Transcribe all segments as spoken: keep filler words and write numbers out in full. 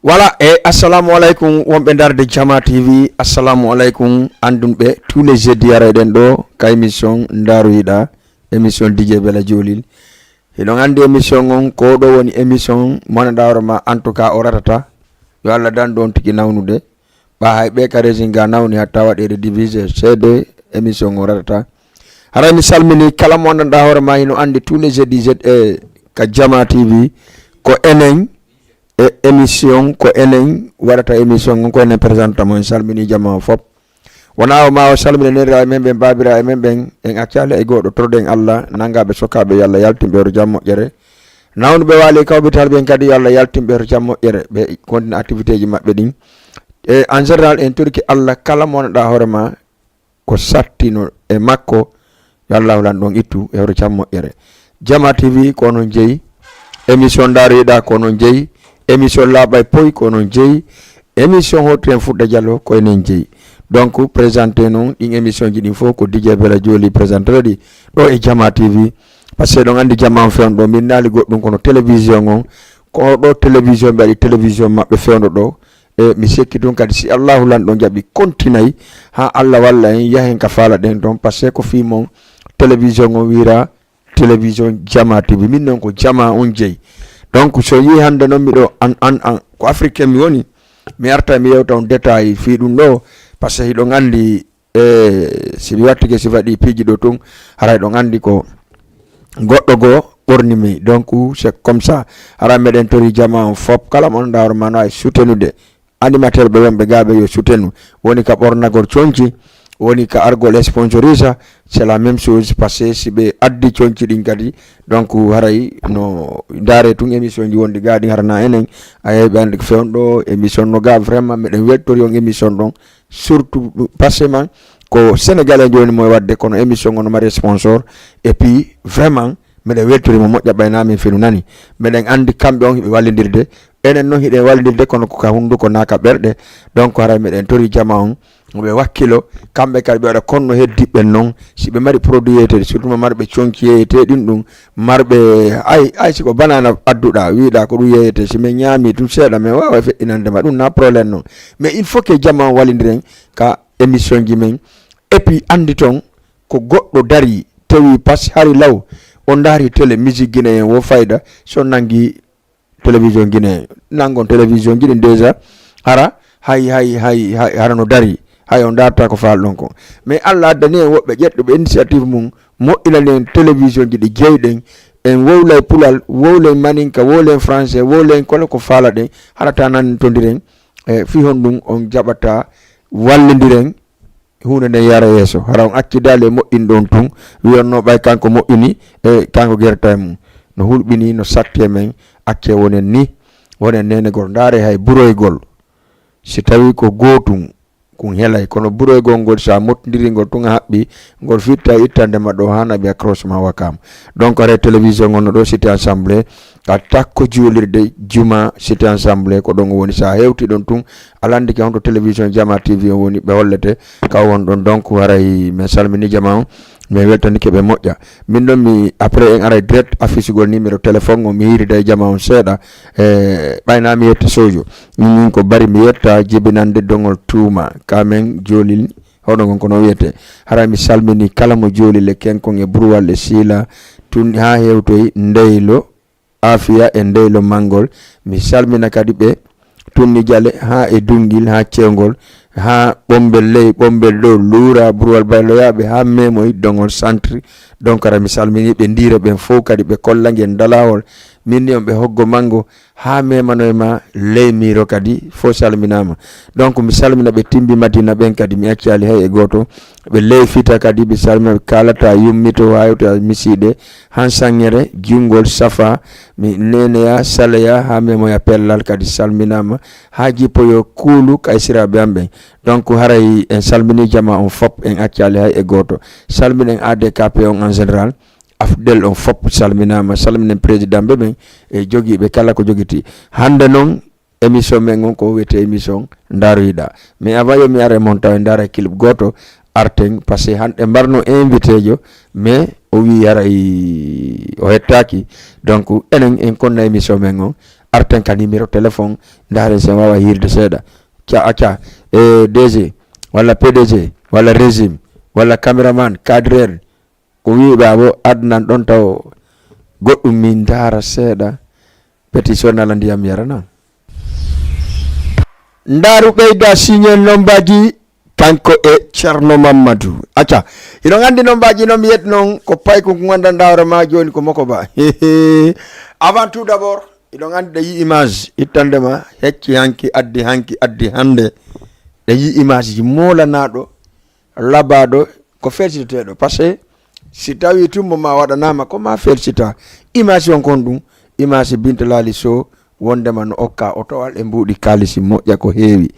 Voilà, e assalamu aleykum wonɓe darde Jama T V. Assalamu aleykum anndunɓe, tous les jeudis arayɗen ɗo ka émission Ndaaru Yiɗa, émission D J Bela Jolil. Hiɗon anndi émission on, ko ɗo woni émission mo annduɗaa hoore ma, en tout cas o ratata. Yo Allah dandu on tigi nawnude. Ɓa hay ɓe ka région ga nawni hatta waɗeede divisé C D, émission o ratata. Haray mi salmini kala mo annduɗaa hoore ma hino anndi tous les jeudis Z E ka Jama T V. Ko enen e émission, ko enen waɗata émission on, ko enen présentata mo. En salmini jama o fop. Wona o ma o salmina neerɗaa e men ɓen, baabiraaɓe men ɓen, en accaali e gooto, toroɗen Allah nanngaɓe sokaaɓe yo Allah yaltin ɓe to jam moƴƴere. Nawnuɓe waali e kawɓe taaliɓe en kadi yo Allah yaltin ɓe to jam moƴƴere, ɓe kontina activité ji maɓɓe ɗin. E en général en torike Allah kala mo annduɗaa hoore ma ko sattino e makko, yo Allahu lanɗo on ittu e hoto jam moƴƴere. Jama T V ko onon jeyi, émission Ndaaru Yiɗa ko onon jeyi, émission Laaɓa e Poy ko onon jeyi, émission Hottu en Fuɗɗa Jallo ko enen jeyi. Donc présenté noon ɗin émission ji ɗin fof ko D J Bela Jolil présenté ɗi ɗo e Jama T V. Parce que ɗon anndi jama on fewndo ɗo, min naali goɗɗum kono télévision on, ko ɗo télévision ɓe waɗi télévision maɓɓe fewndo ɗo. E mi sikki tun kadi si Allahu lanɗo jaɓi kontinay haa Allah walla en yahen ka faalaɗen ton, parce que ko fii mon télévision on wira télévision Jama T V. Min noon ko jama on jeyi. Donc so yii hannde noon miɗo an, an, an, ko africain mi woni, mi arta mi yewta on détail fii ɗum ɗo, parce que hiɗon anndi, e si mi wattike si waɗi piiji ɗo tun, haray ɗon anndi ko goɗɗo goo ɓorni mi. Donc c'est comme ça. Haray meɗen tori jama on fop, kala mo annduɗaa hoore ma no ay soutenude animateur ɓe wonɓe gaa ɓe yo soutenu. Woni ka ɓornagol conci, woni ka argol sponsorisa, c'est la même chose, parce que si ɓe addi conci ɗin kadi, donc haray no ndaare tun émission ji wonɗi gaa ɗin, hara na enen a yehi ɓe anndi ko fewndo ɗo émission no gaa. Vraiment meɗen weltori on émission ɗon, surtout parce que man ko sénégalais joni mo e waɗde, kono émission on no mari sponsor, et puis vraiment meɗen weltori mo moƴƴa ɓay na min finu nani. Meɗen anndi kamɓe on hiɓe wallindirde, enen noon hiɗen wallindirde kono ko ka hunnduko na ka ɓerɗe. Donc haray meɗen tori jama on ɓe wakkilo, kamɓe kadi ɓe waɗa konno heddiɓɓen noon, si ɓe mari produit yeeyeteeɗi, surtout mo marɓe conci yeeyeteeɗin ɗum, marɓe ay, ay si ko banana adduɗa wiɗa ko ɗum yeeyete, si min ñaami ɗum seeɗa min waawa feƴƴinande ma, ɗum na problème noon. Mais il faut que jama on wallindiren ka émission ji men, et puis anndi ton ko goɗɗo dari tawi pas hari law o ndaari télé musique guinéen wo fayda, so nanngi télévision guinéen, nanngon télévision ji ɗin déjà, hara hay, hay, hay, hay, hara no dari, hay on ndaarta ko faalɗon ko. Mais Allah addani en woɓɓe ƴettuɓe initiative mum, moƴƴinani en télévision ji ɗi jeyɗen, en wowlay pulal, wowlen maninka, wowlen français, wowlen kala ko faalaɗen, hara ta nantondiren. E fii honɗum on jaɓata wallindiren huunde nden yara yeeso? Hara on accidaali e moƴƴin ɗon tun, wiyonno ɓay kanko moƴƴini e kanko gerta e mum. No hulɓini, no satti e men, accee wonen ni, wonen nenegol. Ndaare hay buroygol, si tawi ko gootum, Kun helay, kono buroygol ngol, so a mottindiri ngol tun a haɓɓi, ngol fitta ittande ma ɗo haa naɓi accroche ma Wakam. Donc, haray télévision on no ɗo, Cité Assemblée, ka takko juulirde juma Cité Assemblée, ko ɗon o woni. So a hewti ɗon tun, a landike honto télévision Jama T V on woni, ɓe hollete ka won ɗon. Donc, haray min salmini jama on, min weltanike ɓe moƴƴa. Min ɗon mi, après en aray direct affiche gol numéro téléphone on, mi hirida e jama on seeɗa, e ɓayna mi yetta sojo. Min ko bari mi yetta jibinande dongol tuuma, ka men joolil hoɗo ngon kono wiyete. Haray mi salmini kala mo joolil e kenkon e burwal e siila, tun haa hewtoy ndeylo, Afiya e ndeylo mangol. Mi salmina kadi ɓe tunni jale haa e dungil, haa cewngol, haa ɓombel ley, ɓombel ɗo, luura, burwal bayloyaaɓe, haa memoy dongol santri. Donc, haray mi salmini ɓe, ndiire ɓen fow kadi ɓe kolla ngen dalawol. Min ni on ɓe hoggo mango, haa memanoy ma ley miiro kadi, fow salminaama. Donc, mi salmina ɓe timbi Madina ɓen kadi, mi accaali hay e gooto. Ɓe ley fita kadi, mi salmina ɓe kaalata yummito, haa hewta misiiɗe, han sangere, jungol, safa, mi neneya, saleya, haa memoya pellal kadi salminaama, haa jippoyo kuulu kaysiraaɓe am ɓen. Donc, haray en salmini jama on fop, en accaali hay e gooto. Salminen A D K P on en général, Afdel on fop salminaama, salminen président ɓe ɓen e jogiiɓe kala ko jogiti. Hannde noon, émission men on ko wiyetee émission Ndaaroyiɗaa. Mais avant yo mi ara e mon taw en ndaara e clip gooto, arten, parce que hannde mbarno invité jo, mais o wii haray o hettaaki. Donc, enen en konna émission men on, arten ka numéro téléphone, ndaaren si en waawa hiirde seeɗa. Ca, acca, e D G, walla P D G, walla régime, walla caméraman, cadreur, ko wiiɗaa wo adnan ɗon taw goɗɗum min ndaara seeɗa. Petit so nala ndiyam yarana. Ndaaru ɓeyda signal nombaji kanko e Ceerno Mammadu. Acca, hiɗon anndi nombaji noon mi yet noon ko payko ko nganndanɗaa hoore ma jooni ko moko ba. Avant tout d'abord, hiɗon anndi ɗe yi image ittande ma hecci hanki addi hanki addi hannde. Ɗe yi image ji moolanaɗo labaɗo ko felsiteteɗo, parce que si tawi tumbo ma waɗanama ko ma felsita. Image on kon ɗum, image Binta Lali Sow, wondema no okka otowal e mbuuɗi kaalisi moƴƴa ko heewi.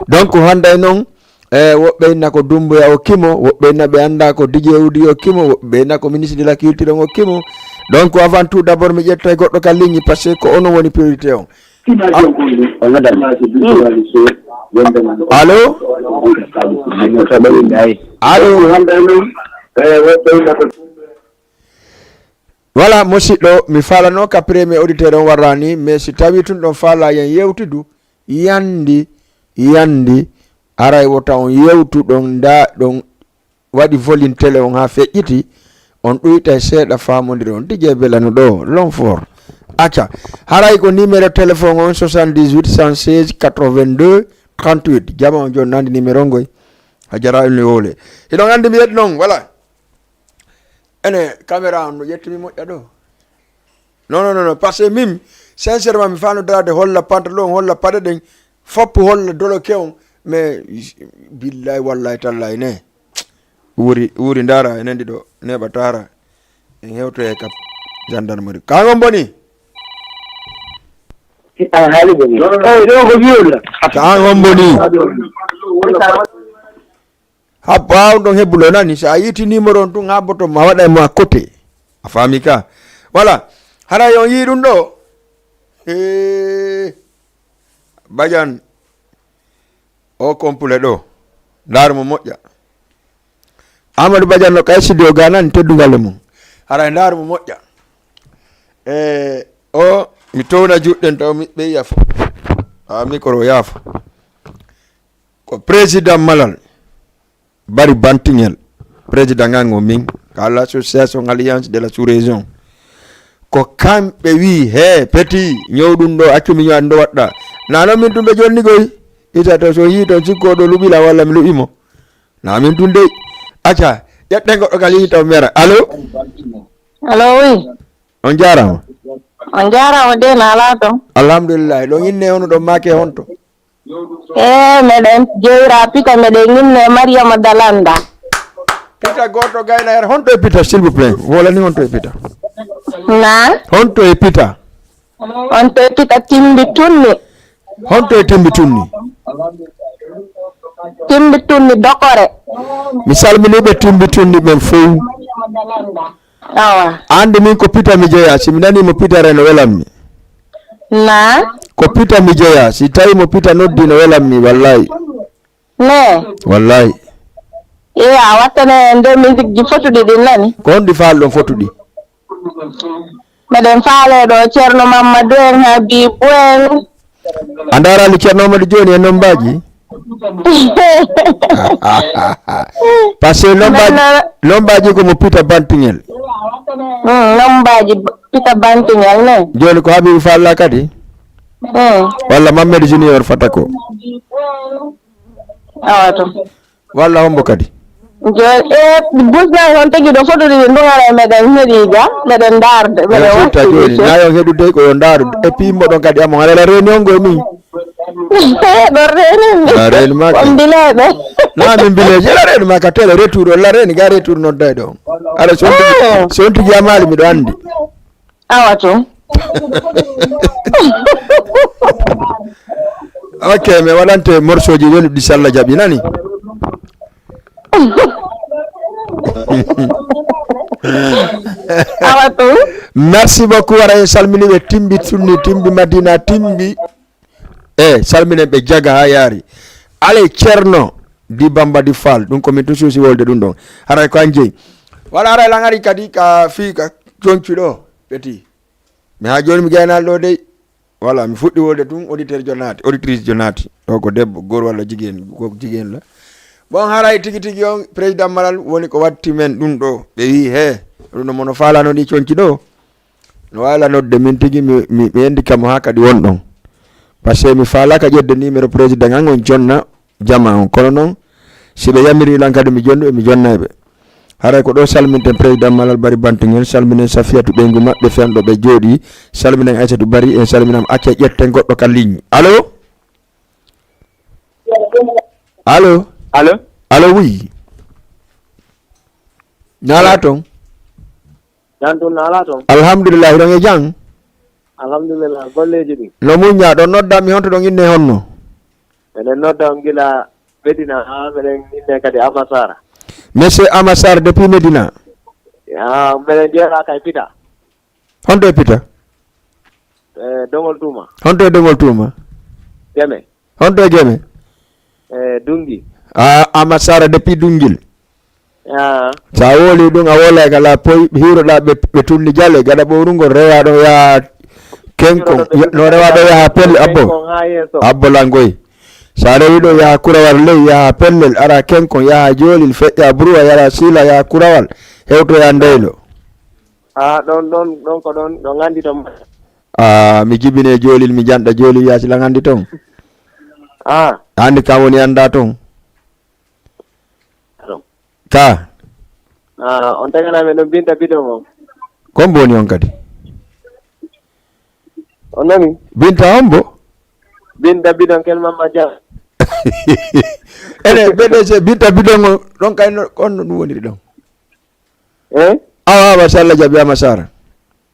Donc hannde noon, e woɓɓe inna ko Dumbuya o kimo, woɓɓe inna ɓe annda ko D J Udi o kimo, woɓɓe inna ko ministre de la culture on o kimo. Donc avant tout d'abord mi ƴetta e goɗɗo ka ligne parce que ko onon woni priorité on. Allo? Allo? Voilà, musiɗɗo, mi faalano ka premier auditeur on warrani, mais si tawi tun ɗon faala yen yewtidu, yandi, yandi, aray wota on yewtu ɗon nda ɗon waɗi volume télé on haa feƴƴiti, on ɗuytay seeɗa faamondire on. D J Belano ɗo, Longfort. Acca, haray ko numéro téléphone on soixante-dix-huit cent seize quatre-vingt-deux trente-huit. Jama on jooni nandi numéro ngoy. A jara on wole. Hiɗon anndi mi yeɗi noon, voilà. Ene, caméra on no ƴettumi moƴƴa ɗo. Non, non, non, non, parce que min, sincèrement, mi faano darade holla pantalon, holla paɗe ɗen, foppu holla doloke on, mais billahi wallahi tallahi ne. Wuri, wuri ndara, enen ɗiɗo, neɓa tara. En hewtoye ka gendarmerie. Ka on boni? An haali boni. Eyi, ɗo ko wiyolla. Ka on boni? Ha ɓaawo ɗon hebbulo nani, so a yiiti numéro on tun ha boto ma waɗa mo à côté. A faami ka? Voilà. Hara yo on yii ɗum ɗo. Hee. Badiane. O complet ɗo. Ndaaru mo moƴƴa. Amadou Badiane no kay studio ga nani teddungal e mum. Hara ndaaru mo moƴƴa. E o mi towna juɗɗen taw mi ɓe yiya fof. A micro yaafo. Ko président Malal Bari Bantiŋel, président ngal ngo min ka l'association Alliance de la sous-région. Ko kamɓe wi he petit ñow ɗum ɗo accu mi ñowa ɗum ɗo waɗɗa. Na noon min tumɓe jonni koy. Ita to so yii toon sikko ɗo luɓila walla mi luɓimo. Na min tun dey. Acca, ƴetten goɗɗo kal yii taw mera. Allo? Allo, oui. On jaarama. On jaarama de, na alaa toon. Alhamdulillah. Ɗon inne hono ɗon maake honto? E meɗen jeeyra pita, meɗen inne Mariama Dalanda. Pita goto gayna her. Honto e pita, s'il vous plaît? Wolani honto e pita? Na? Honto e pita? Honto e pita timbi tunni. Honto e timbi tunni? Timbi tunni dokore. Mi salmini ɓe timbi tunni ɓen fow. Awa. Andi min ko pita mi jeya, si mi nani mo pitare no welammi. Na? Ko pita mi jeya, si tawi mo pita noddi no welammi, wallahi. Ne? Wallahi. Iya, wattane nde musique ji fotuɗi ɗin nani? Ko honɗi faal ɗon fotuɗi? Meɗen faale ɗo Ceerno Mammadu en, Habibu en. A ndaaraali Ceerno Mammadu jooni e nombaji? Parce que nombaji, Menno- nombaji ko mo pita bantingel. Mm, nombaji b- pita bantingel ne. Jooni ko Habibu faalla kadi? Mm. Walla Mammadu Junior fata ko? Awa to. Walla hombo kadi? Jooni e busna on tigi ɗo fotuɗi ɗi ndugara e meɗen heɗi ga, meɗen ndaarde, meɗen Yo sitta jooni, na yo heɗude ko yo ndaaru. E pii mboɗon kadi amo, haɗa la reeni on goy min. Ɗo reeni mi. A reeni ma kadi. On bileɓe. Na min bileji, la reeni ma ka tele retour, la reeni ga retour nodday ɗo. Aɗa so on tigi, Mm. so on tigi amaali miɗo andi. Awa to. Ok, mi waɗante morceau ji weluɗi si Allah jaɓi nani. Awa to. Merci beaucoup, ara en salmini ɓe timbi sunni, timbi madina, timbi. E salminen ɓe jaga ha yaari. Alay Ceerno di Bamba di Fall, ɗum ko min to suusi wolde ɗum ɗon. Haray ko an jeyi. Wala haray lan ari kadi ka fii ka concu ɗo, ɓeti. Mi ha joni mi gaynaali ɗo dey. Wala mi fuɗɗi wolde tun auditeur jo naati, auditrice jo naati. Ɗo ko debbo, goor walla jigéen, ko jigéen la. Bon, haray tigi tigi on président Malal woni ko watti men ɗum ɗo. Ɓe wi he, ɗum ɗo mono faalano ɗi conci ɗo. No wala nodde min tigi mi, mi, mi endi kamo ha kadi won ɗon. Parce que mi faalaka ƴedde numéro président an on jonna jama on. Kono non, si ɓe yamiri lan kadi mi jondu ɓe, mi jonnay ɓe. Haray ko ɗo salminten président Malal Bari Bantingel, salminen Safiyatu ɓeyngu maɓɓe fenɗo ɓe jooɗi, salminen Aysatu Bari, en salminam acca ƴetten goɗɗo ka ligne. Allo? Allo? Allo? Allo, oui. Nala ton? Jan tun nala ton? Alhamdulillah, hiɗon e jam? Alhamdulillah, golleji ɗi. No muñña, ɗon nodda mi honto ɗon inne honno? Eɗen nodda on gila Medina, ha meɗen inne kadi Amasara. Monsieur Amasar depuis Medina. Ya, meɗen jeeɗa kay Pita. Honto e Pita? E Dongol Tuma. Honto e Dongol Tuma? Geme. Honto e Geme? E Dungi. A, Amasara depuis Dungil. Ya. Sa woli ɗum a wolay kala poy hiroɗa ɓe, ɓe tunni jale gaɗa ɓowrungol rewa ɗo yaha kenkon. Hiroɗo ɓe Ya-, no rewa ɗo yaha pelle abbo. Kenkon ha yeeso. Abbo langoy. Sa rewi ɗo yaha kurawal ley, yaha pellel, ara kenkon, yaha joolil, feƴƴa bruwa, yara sila, yaha kurawal, hewtoya ndeylo. A ɗon, ɗon, ɗon ko ɗon, ɗon andi ton. A mi jibine joolil, mi janɗa joolil, ya sila andi ton. A. Andi kam woni anda ton. Ka. A, on tagana men ɗon Binta Bidon on. Ko mboni on kadi? On nani? Binta hombo? Binta Bidon kel Mamma Dia. Ene, B D C Binta Bidon on, ɗon kay no, on no ɗum woniri ɗon. Eh? Awa, awa, si Allah jaɓi, Amasara.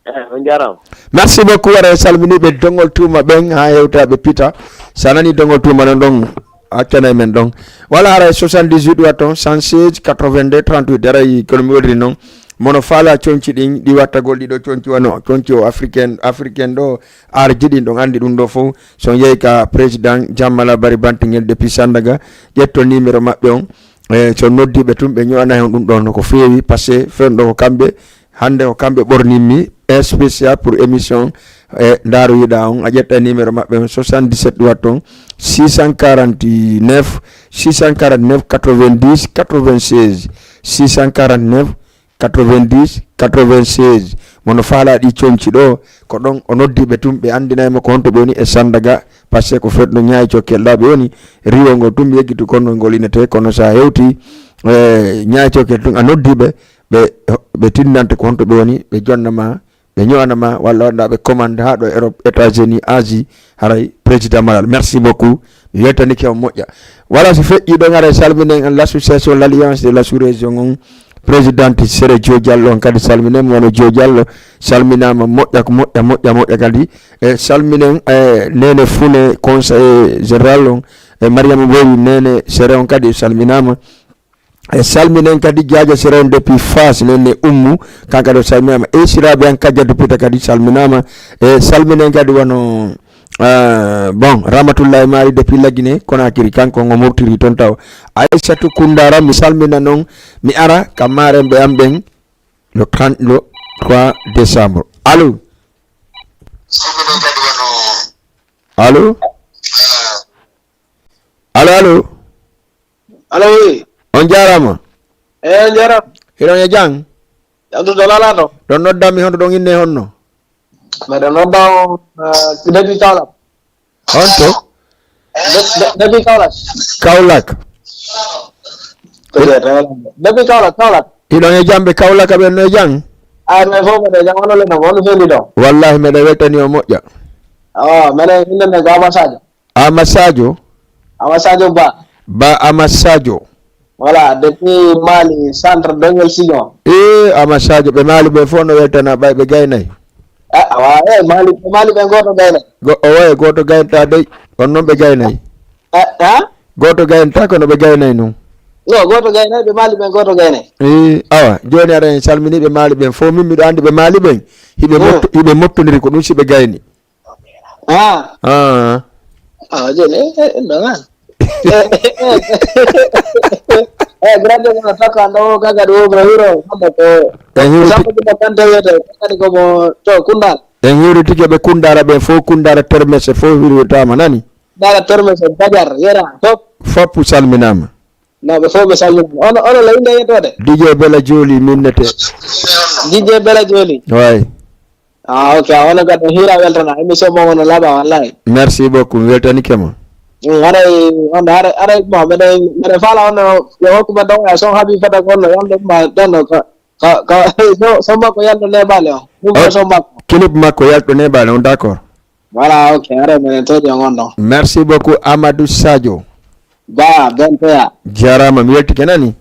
Eh, on jarama. Merci beaucoup, waɗa e salminiɓe Dongol Tuma ɓen, ha hewtaɓe Pita. Sa nani Dongol Tuma non ɗon, accana e men ɗon. Wala haray soixante-dix-huit waɗa ton, cent seize, quatre-vingt-deux, trente-huit. Haray kono mi woɗiri non. Mono faala conci ɗin, ɗi wattagol ɗiɗo conci wano, conci o africain, africain ɗo, ar jiɗin ɗon andi ɗum ɗo fof. So on yehi ka président Jammala Bari Bantingel depuis Sandaga, ƴetto numéro maɓɓe on. E so noddiɓe tun ɓe ño'ana hen ɗum ɗon no ko feewi, parce que fen ɗo ko kamɓe, hannde ko kamɓe ɓornimmi spécial pour émission. E ndaaroyiɗa on, a ƴetta numéro maɓɓe on, soixante-dix-sept waɗa ton, six cent quarante-neuf, six cent quarante-neuf, quatre-vingt-dix, quatre-vingt-seize, six cent quarante-neuf, quatre-vingt-dix, quatre-vingt-seize. Mono faala ɗi conci ɗo, ko ɗon o noddi ɓe tun, ɓe anndinay mo ko honto ɓe woni e Sandaga, parce que ko fetno Ñaayi Cokkel ɗa ɓe woni, riwo ngo tun mi yeggitu kono ngol inete, kono sa hewti, e, Ñaayi Cokkel tun a noddi ɓe, ɓe, ɓe tindante ko honto ɓe woni, ɓe jonna ma, ɓe ño'ana ma, walla waɗa ɓe commande ha ɗo Europe, États-Unis, Asie, haray président Malal. Merci beaucoup. Mi weltanike on moƴƴa. Wala so feƴƴi ɗon haray salminen l'association l'Alliance de la sous-région on. Présidente Sere Joe Diallo on kadi salminen mo, wano Joe Diallo salminaama moƴƴa, ko moƴƴa, moƴƴa, moƴƴa kadi. E salminen, e, Nene Fune, conseiller général on, e Mariama Boy, Nene Sere on kadi salminaama. E salminen kadi Jaaja Sere on depuis Fass, Nene Ummu, kanko kadi o salminaama. E siraaɓe an Kajjatu Pita kadi salminaama. E salminen kadi wano, ah, bon, Ramatullahi Mari depuis Lagine, Conakry, kanko ngo murtiri toon taw. Aissatu Kundara, mi salmina noon, mi ara ka maarenɓe am ɓen le trente, le trois décembre. Allo? Allo? Allo, allo? Allo, oui. On jaaraama. Eyi, on jaaraama. Hiɗon e jam? Jam tun tan alaa toon. Ɗon noddanmi honto ɗon inne honno? Mbeɗa nodda on, eh, depuis Kaolack. Honto? De-, de-, depuis Kaolack. Kaolack. Ko de-, de-, depuis Kaolack, Kaolack. Hiɗon e jam ɓe Kaolack ɓen no e jam? Ah, mais fof mbeɗa e jam, onon le no, on fendi ɗon? Wallahi mbeɗa weltani on moƴƴa. Oh, menen innde men ko Amadou Sadio. Amadou Sadio? Amadou Sadio Ba. Ba Amadou Sadio. Voilà, depuis Mali, centre Dongel Siguion. E Amadou Sadio, ɓe Mali ɓe fof no weltana ɓay ɓe gaynay. Ah, awa, e Mali, ɓe Mali ɓen gooto gaynay. Go-, o waye gooto gaynata dey, on noon ɓe gaynay. Ah, ah? Gooto gaynata kono ɓe gaynay noon. No, gooto gaynay, ɓe Mali ɓen gooto gaynay. E, awa, jooni aɗa en salmini ɓe Mali ɓen fof, min miɗo anndi ɓe Mali ɓen, hiɓe Hmm. motto-, hiɓe mottondiri ko ɗum si ɓe gayni. Ah. Ah. Ah, jooni, eh, eh, no man. Eh, eh, eh. Eh, grande ko takko ando o kaga do bro hiro, hande ko. En hiwri Samba ti- Juma Kante wiyete, kadi ko mo to Kundara. En hiwri tigi ɓe Kundara ɓe fof, Kundara Termese fof hiwritaama nani. Dara Termese, Bajar, Yera, fof. Fof salminaama. No, ɓe fof ɓe salminaama. Ono, ono la inde yettoode? D J Bella Joli minnete. D J Bella Joli. Way. Ah, ok. Ono kadi hiira weltana. Émission mo wono laaɓa wallahi. Merci beaucoup. Mi weltanike ma. Mm, haray, on, haray, haray, bon, mbeɗa, mbeɗa faala on, yo hokku men ɗon, son habi fota ko on, yalde ma, ɗon, ka, ka, ka, so, so makko yalto nebaale on. Ɗum ko Oh, so makko. Clip makko yalto nebaale on, d'accord. Voilà, ok. Haray, mbeɗa tooƴi on on ɗon. Merci beaucoup, Amadou Sadio. Ba, ben P A. Jarama, mi weltike nani.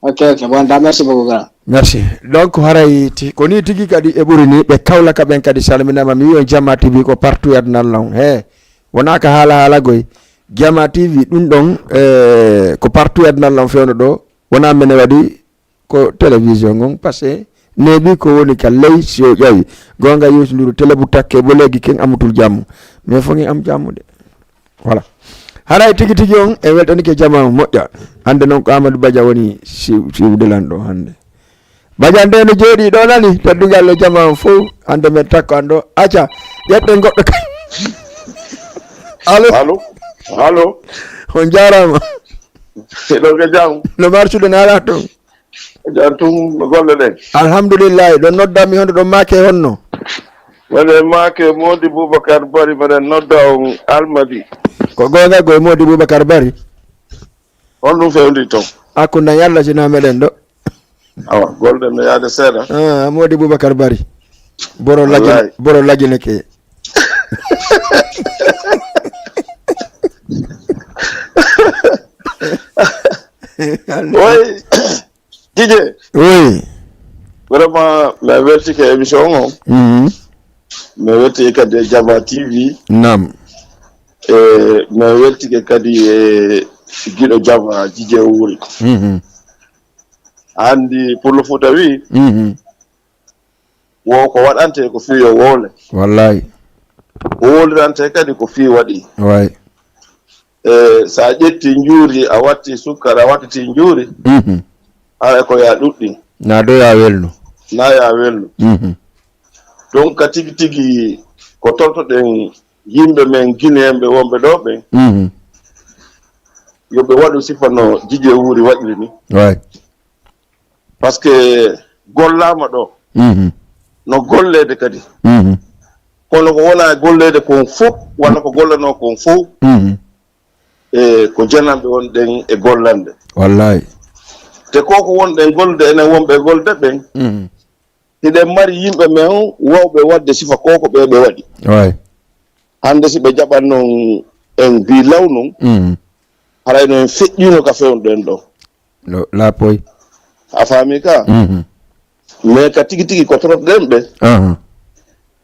Ok, ok. Bon, da, merci beaucoup, grand. Merci. Donc, haray ti-, ko ni tigi kadi e ɓuri ni, ɓe Kaolack ɓen kadi salminama. Mi wi on Jama T V ko partout e aduna lan. He, wona ka haala haala goy. Jama T V ɗum ɗon, eh, ko partout e aduna lan fewno ɗo. Wona mene waɗi ko télévision ngon, parce que neeɓi ko woni ka ley si o ƴawi. Gonga Youssou Ndour télé bu takke bo léegi ken amutul jàmm. Mais fo ngi am jàmm de. Voilà. Haray tigi tigi on, e weltanike jama moƴƴa. Hande noon ko Amadou Badia woni si-, siwde lan ɗo hande. Badia nde no jooɗi ɗo nani, teddungal e jama on fof, hande men takko an ɗo. Acca, ƴetten goɗɗo kay. Allo? Allo? Allo? On jarama. Hiɗo ko jam? No marsude na ala toon? Jam tun no golle ɗen? Alhamdulillahi, ɗon noddanmi honto ɗon maake honno? Mbeɗen maake Mody Boubacar Bari, mbeɗen nodda on Almadi. Ko goonga ko e Mody Boubacar Bari? Honɗum fewndi toon? Hakkunde Yalla sina meɗen ɗo. Awa, golle no yaade seeɗa. Ah, Mody Boubacar Bari. Boro lagine, Wallahi. Boro lagine ke. Oy. Dj. Oui. Vraiment, mi weltike émission o. Mhm. Mi weltike kadi e Jama T V. Naam. E mi weltike kadi e giɗo Jama, Dj Wuri. Mhm. Anndi Pullo Fuuta wi, Mhm. wo ko waɗante ko fii yo wowle. Wallahi. Ko wowlirante kadi ko fii waɗi. Way. E, so a ƴetti njuuri, a watti sukkar, a wattiti njuuri, Mhm. haray ko ya ɗuɗɗi. Na ɗo ya welno. Na ya welno. Mhm. Donc, ka tigi tigi, ko toltoɗen yimɓe men Guinéen ɓe wonɓe ɗo ɓen, Mhm. yo ɓe waɗu sifa no Dj Wuri waɗiri ni. Way. Parce que gollaama ɗo, Mhm. no golleede kadi. Mhm. Kono ko wona golleede kon fof, walla ko gollanoo kon fof, Mhm. e ko jananɓe wonɗen e gollande. Wallahi. Te ko ko wonɗen gollude enen wonɓe e gollude ɓen, Mhm. hiɗen mari yimɓe men wawɓe waɗde sifa ko ko ɓe ɓe waɗi. Way. Hannde si ɓe jaɓan noon en mbii law noon, Mhm. haray no en feƴƴiino ka fewndo ɗen ɗo. No laapoy. A faami ka? Mhm. Mais ka tigi tigi ko trop ɗen ɓe. Aha.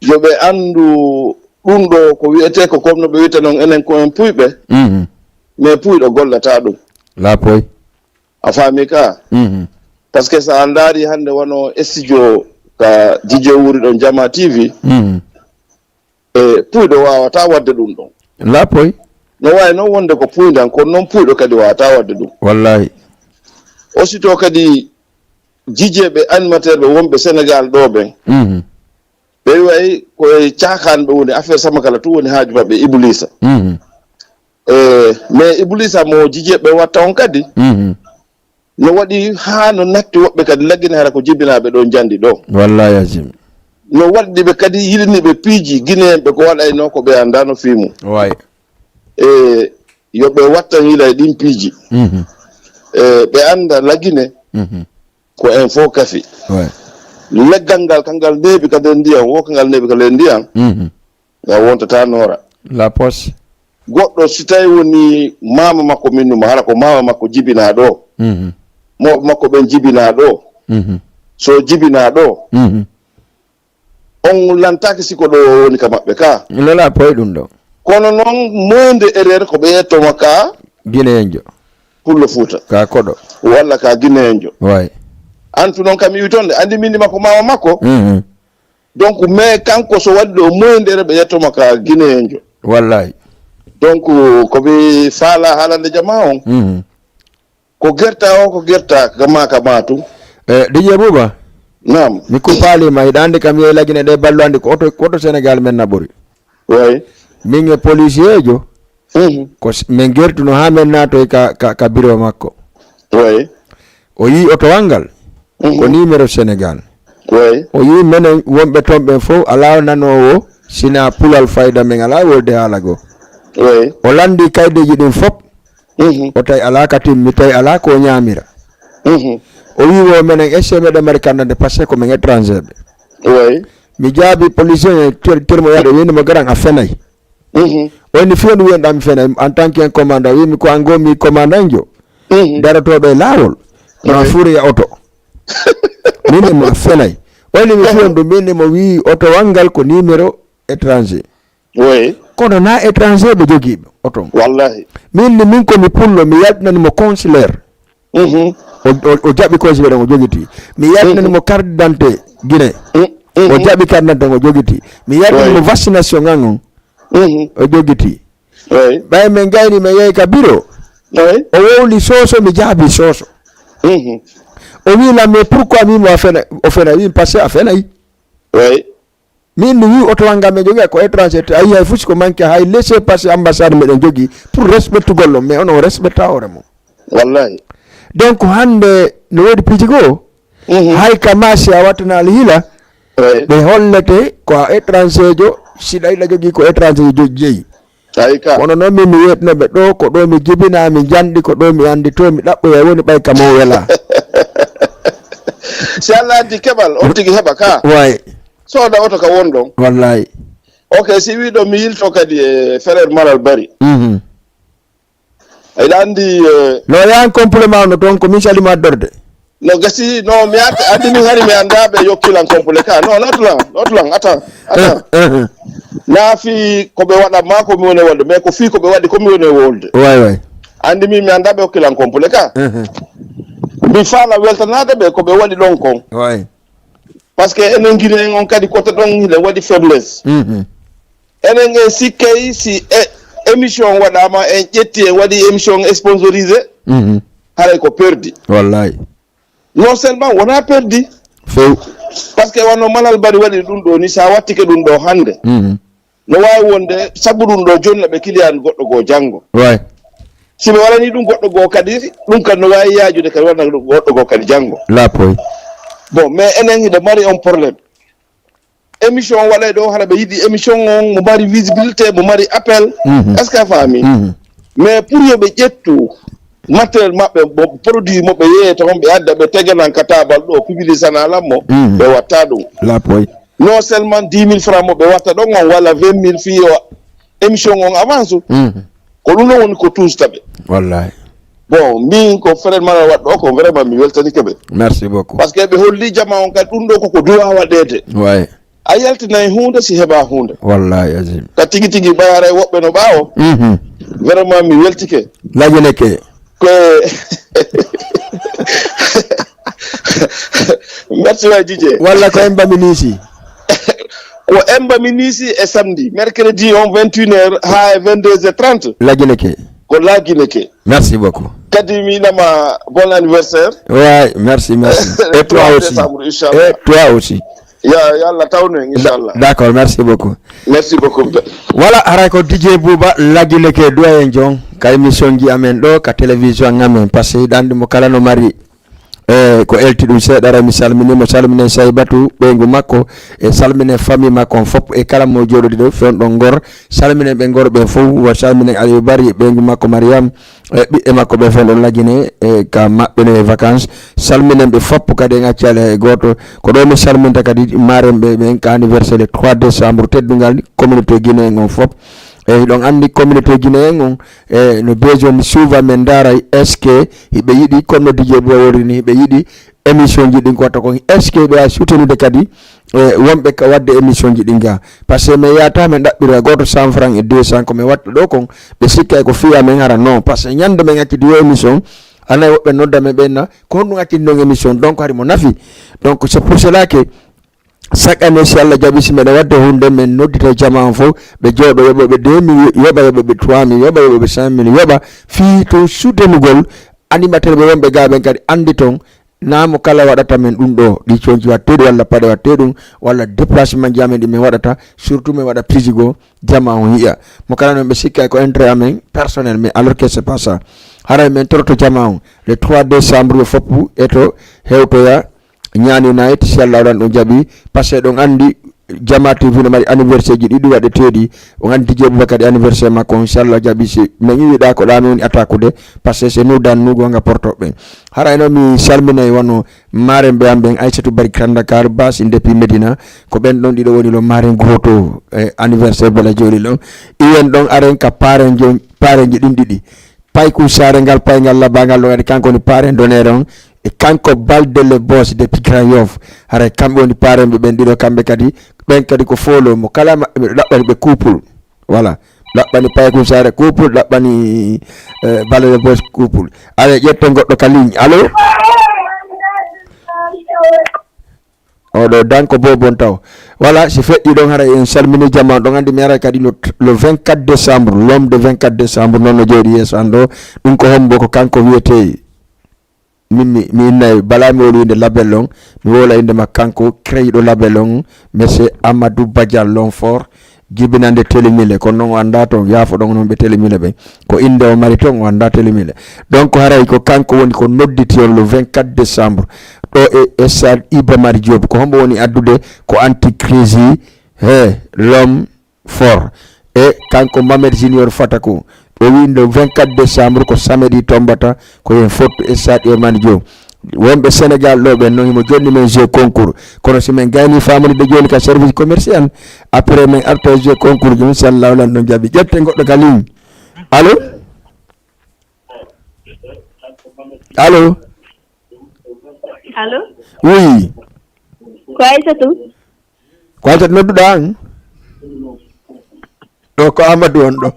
Yo ɓe anndu ɗum ɗo ko wiyetee ko, comme no ɓe wiyta noon, enen ko en puyɓe. Mhm. Mais puyɗo gollata ɗum. Lapoy. A faami ka? Mhm. Parce que so a ndaari hannde wano studio ka Dj Wuri ɗon Jama T V, Mhm. e puyɗo waawata waɗde ɗum ɗon. Lapoy. No waawi noon wonde ko puyndan, kono noon puyɗo kadi waawata waɗde ɗum. Wallahi. Aussitôt kadi, jijeeɓe, animateur ɓe wonɓe Sénégal ɗo ɓen, Mhm. ɓe way ko e caakaan ɓe woni, affaire sama kala tun woni haaju maɓɓe, Ibuliisa. Mhm. E, mais Ibuliisa mo jijeeɓe watta on kadi, Mhm. no waɗi haa no natti woɓɓe kadi Lagine, hara ko jibinaaɓe ɗo njanndi ɗo. Wallahi azim. No waɗi ɓe kadi yiɗini ɓe piiji Guinéen ɓe ko waɗayno ko ɓe anndaano fii mum. Way. E, yo ɓe wattan yila e ɗin piiji. Mhm. E, ɓe annda Lagine Mhm. ko en fof kafi. Way. Leggal ngal, kangal neeɓi ka nder ndiyam, wo kangal neeɓi ka nder ndiyam, Mhm. ngal wontata noora. La poche. Goɗɗo si tawi woni maama makko minnuma, hara ko maama makko jibinaa ɗo, Mhm. mawɓe makko ɓen jibinaa ɗo, Mhm. so jibinaa ɗo, Mhm. on lantaaki si ko ɗo woni ka maɓɓe ka. Lala poy ɗum ɗo. Kono noon, moyde erreur ko ɓe yettoma ka Guinéenjo. Pullo Fuuta. Ka koɗo. Walla ka Guinéenjo. Way. Antu noon kam iwi toon de, anndi mindi makko, maama makko. Mhm. Donc, mais kanko so waɗi ɗo moyde erreur ɓe yettoma ka Guinéenjo. Wallahi. Donc, ko mi faala haalande jama on. Mhm. Ko gerta o, ko gerta ka ma, ka ma tun. E, D J Buuba? Naam. Mi kuppaalima, hiɗa anndi kam yehi Lagine ɗe ballo anndi ko oto, ko oto Sénégal men naɓori. Way. Min e policier jo, Mhm. ko s-, min gertuno haa min naatoy ka, ka, ka bureau makko. Way. O yii otowal ngal, Mhm. ko numéro Sénégal. Way. O yii menen wonɓe toon ɓen fof, alaa nanoowo, sina pulal fayda men alaa wolde haala goo. Way. O lanndii kaydeeji ɗin fof, Mhm. o tawi alaa ka timmi, tawi alaa ko o ñaamira. Mhm. O wii wo menen, est-ce que meɗen mari carte d'identité, parce que ko men étranger ɓe. Way. Mi jaabi policier, ter-, termo yaade, wini mo garan a fenay. Mhm. O inni fiyo ndu wiyanɗaa mi fenay, en tant que un commandant, wii mi ko an goo mi commandant jo. Mhm. Darotooɓe e laawol, ma Way. fuuroya oto. Min e mo a fenay. O inni mi fiyo ndu, min e mo wii otowal ngal ko numéro étranger. Oui. Kono na étranger ɓe jogii ɓe oto. Wallahi. Min ni, min ko mi pullo, mi yaltinani mo consulaire. Mhm. O, o, o jaɓi consulaire, o jogiti. Mi yaltinani Mhm. mo carte d'identité Guinée. Mm, O mhm. jaɓi carte d'identité, o jogiti. Mi yaltinani Oui. mo vaccination ngan on. Mhm. O jogiti. Oui. Ɓay min gayni, min yehi ka bureau. Oui. O wowli soso, mi jaabi soso. Mhm. O wi lan, mais pourquoi min mo a fena, o fena? Wi, parce que a fenay. Oui. Min mi wi oto wanga men jogi ko étranger, te ayi hay fusi ko manque hay laissez passer ambassade meɗen jogi pour respectugol on, mais onon respecta hoore mon. Wallahi. Donc hande no wodi piiji goo, Mhm. hay ka masi a wattana alhila, Oui. ɓe hollete ko a étranger jo, si ɗa iɗa jogi ko étranger jo jeyi. Tawi ka. Kono noon min mi wiyetno ɓe ɗo, ko ɗo mi jibina, mi janɗi, ko ɗo mi anndi, to mi ɗaɓɓoya woni ɓay ka mo wela. Si Allah addi keɓal, on tigi heɓa ka. Way. Sooda oto ka won ɗon. Wallahi. Ok, si wi ɗo mi yilto kadi e frère Malal Bari. Mhm. Aɗa anndi, eh, No yahan complément no toon ko min salima addorde. No gasi, no mi at-, addi min hari mi annda ɓe yokkilan complet ka. No, not lan, not lan, attends, attends. Eh, eh, eh. Na fii ko ɓe waɗa ma ko mi woni e wolde, mais ko fii ko ɓe waɗi ko mi woni e wolde. Way, way. Anndi min mi annda ɓe yokkilan complet ka. Eh, eh. Mi faala weltanaade ɓe ko ɓe waɗi ɗon kon. Way. Parce que enen Guinéen on kadi kote ɗon hiɗen waɗi faiblesse. Mhm. Enen en sikkay si e-, émission waɗaama, en ƴetti en waɗi émission sponsorisé, Mhm. haray ko perdi. Wallahi. Non seulement wona perdi, Few. Parce que wano Malal Bari waɗi ɗum ɗo ni, sa wattike ɗum ɗo hannde, Mhm. no waawi wonde sabu ɗum ɗo jonni ɓe client goɗɗo goo janngo. Way. Si ɓe waɗani ɗum goɗɗo goo kadi, ɗum kadi no waawi yaajude kadi waɗana ɗum goɗɗo goo kadi janngo. Lapoy. Bon, mais enen hiɗe mari on problème. Émission waɗay ɗo, hara ɓe yiɗi émission on, mo mari visibilité, mo mari appel. Mhm. Est-ce que a faami? Mhm. Mais pour yo ɓe ƴettu matériel maɓɓe, mo, produit mo ɓe yeeyata on, ɓe adda, ɓe teganan ka taabal ɗo, publicité na lan mo, Mhm. ɓe watta ɗum. Lapoy. Non seulement dix mille francs mo ɓe watta ɗon on, walla vingt mille fii yo émission on avance. Mhm. Ko ɗum ɗon woni ko tuusta ɓe. Wallahi. Bon, min ko frère Mara waɗɗo ko vraiment mi weltanike ɓe. Merci beaucoup. Parce que ɓe holli jama on kadi ɗum ɗo koko duwa waɗede. Ouais. A yaltinay hunde si heɓa hunde. Wallahi azim. Ka tigi tigi ɓayara e woɓɓe no ɓaawo. Mhm. Vraiment mi weltike. Lajineke. Ko merci wa Didier. Walla ko en mbami nisi. Ko emba mi nisi e samedi, mercredi on vingt et une heures ha e vingt-deux heures trente. Lajineke. Ko lagineke. Merci beaucoup. Kadi mi nama bon anniversaire. Ouais, merci, merci. Et toi aussi. Décembre, inchallah. Et toi aussi. Ya, ya Allah tawno en, inchallah. D'accord, merci beaucoup. Merci beaucoup. Voilà, haray ko Didier Bouba Lajineke, doyen John ka émission ji amen ɗo ka télévision amen, parce que hiɗa andi mo kala no mari e ko elti ɗum seeɗa. Ara mi salminimo, salminen Saybatu ɓeyngu makko, e salminen famille makko on fof, e kala mo jooɗodi ɗo fewndo Ngor. Salminen ɓe Ngor ɓen fof, wa salminen Aliou Bari e ɓeyngu makko Mariam, e ɓiɓɓe makko ɓe fewndo Lajine e ka maɓɓe no e vacances. Salminen ɓe fof kadi en accali hay gooto. Ko ɗo mi salminta kadi maren ɓe ɓen ka anniversaire le trois décembre teddungal communauté guinéen on fof. E hiɗon andi communauté guinéen on e no besoin mi suuva men ndaara est ce que hiɓe yiɗi, comme no Didier Bouba wori ni, hiɓe yiɗi émission ji ɗin ko watta kon, est ce que ɓe a soutenude kadi e wonɓe ka wadde émission ji ɗin ga? Parce que mi yata mi ɗaɓɓira goto cent franc e deux cent ko mi watta ɗo kon, ɓe sikka e ko fiya men hara non, parce que ñande men accidi yo émission, anay woɓɓe nodda men ɓenna ko honɗum accidi non émission, donc hari mo nafi. Donc c'est pour cela que chaque année si Allah jaɓi si meɗa wadde hunde men noddita jama on fof, ɓe jooɗo yoɓoɓe deux mille, yoɓa yoɓoɓe trois mille, yoɓa yoɓoɓe cinq mille, yoɓa fii to soutenugol animateur ɓe wonɓe ga ɓen kadi andi ton. Namo kala waɗata men ɗum ɗo ɗi conci watte ɗum walla paɗe watte ɗum walla déplacement ji amen ɗi min waɗata, surtout min waɗa prise goo jama on yiya mo kala noon ɓe sikka ko intérêt amen personnel, mais alors que c'est pas ça. Haray min toroto jama on le trois décembre yo foppu eto hewtoya ñaani night si Allah waɗan ɗum jaɓi, parce que ɗon andi Jama T V no mari anniversaire ji ɗiɗi waɗeteeɗi. On anndi Didier Boubacar e anniversaire makko on, inchallah jaɓi si min iwiɗa ko ɗa mi woni attaqude, parce que c'est nous dans nous gonga porto ɓen. Hara eno mi salminay wano maren ɓe am ɓen, Aissatou Bari Grand Dakar, Basi depuis Medina, ko ɓen ɗon ɗiɗo woni lo maren goto e anniversaire bala joli ɗon. Iyen ɗon aren ka parenjo parenji ɗin ɗiɗi. Paykun saare ngal payngal labangal ɗon kadi kanko woni parrain d'honneur on, e kanko Balde le boss depuis Grand Yoff. Haray kamɓe woni parrain ɓe ɓen ɗiɗo, kamɓe kadi ɓen kadi ko foolo mo kala maɓɓe miɗo ɗaɓɓani ɓe couple. Voilà, ɗaɓɓani Paykun saare couple, ɗaɓɓani eh, Balde le boss couple. Allez ƴetten goɗɗo ka ligne. Allo? Oɗo danko bobon taw. Voilà, si feƴƴi ɗon hara en salmini jama ɗon andi mi ara kadi le, le vingt-quatre décembre, l'homme de vingt-quatre décembre noon no jooɗi yeeso an ɗo. Ɗum ko hombo ko kanko wiyete? Min mi mi innay bala mi wowla inde label on, mi wowla inde ma kanko créyiɗo label on, monsieur Amadou Badian Lomfort, jibinande Telemile, kono noon o annda toon, yaafo ɗon noon ɓe Telemile ɓen. Ko innde o mari toon, o annda Telemile. Donc haray ko kanko woni ko nodditi on le vingt-quatre décembre ɗo e stade Iba Mar Diop. Ko hombo woni addude? Ko anti crise he l'homme fort e kanko Mamed Junior Fatakou. Ɓe wi le vingt-quatre décembre ko samedi tombata ko hen fottu stade Iba Mar Diop. Wonɓe Sénégal ɗo ɓen noon himo jonni men jeu concours, kono si men gayni famude jooni ka service commercial, après men arta jeu concours ji, inchallah lan ɗon jaabi. Ƴetten goɗɗo ka ligne. Allo? Allo? Allo? Oui. Ko Aissatou? Ko Aissatou nodduɗa an? Ɗo ko Amadou on ɗo.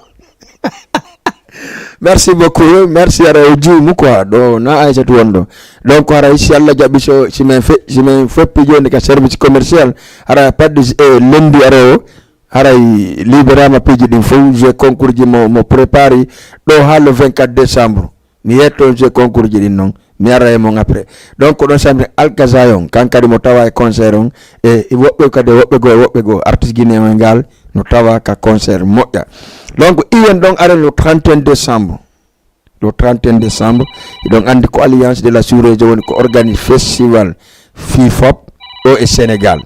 Merci beaucoup, merci. Ara o juumu quoi, ɗo na Aissatou on ɗo. Donc haray si Allah jaɓi so si min fe si min foppi joni ka service commercial, haray paddi e lundi ara o, haray liberama piiji ɗin fof, jeu concours ji mo mo prépari ɗo ha le vingt-quatre décembre. Mi yetto jeu concours ji ɗin noon, mi ara e mon après. Donc ko ɗon samri Alkazayon, kan kadi mo tawa e concert on, e woɓɓe kadi e woɓɓe goo e woɓɓe goo artiste guinéen ngal no tawa ka concert moƴƴa. Donc iyen ɗon aren le trente et un décembre. Le trente et un décembre, hiɗon anndi ko Alliance de la Sous-Région woni ko organise festival fii fop ɗo e Sénégal.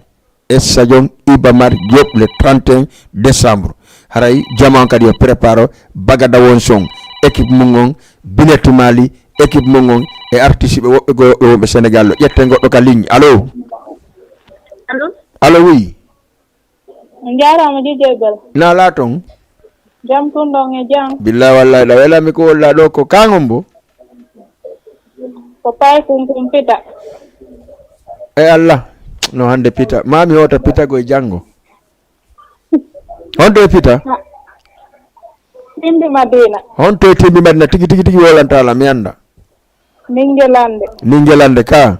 Stadium Iba Mar Diop le trente et un décembre. Haray jama on kadi yo préparo bagada won son, équipe mum on, Bineti Mali, équipe mum on, e artiste ɓe woɓɓe goo woɓɓe wonɓe Sénégal ɗo. Ƴetten goɗɗo ka ligne. Allo? Allo? Allo, oui. On jaaraama Didier Bel. Na laa ton? Jam tun ɗon e jam. Billahi wallahi ɗa welami ko wolla ɗo ko kangon bo. Ko paykun kun pita. E Allah, no hannde pita. Maa mi hoota pita ko e janngo. Honto e pita? Ha. Timbi Madina. Honto e timbi Madina tigi, tigi, tigi wolanta la mi annda. Ningelande. Ningelande ka.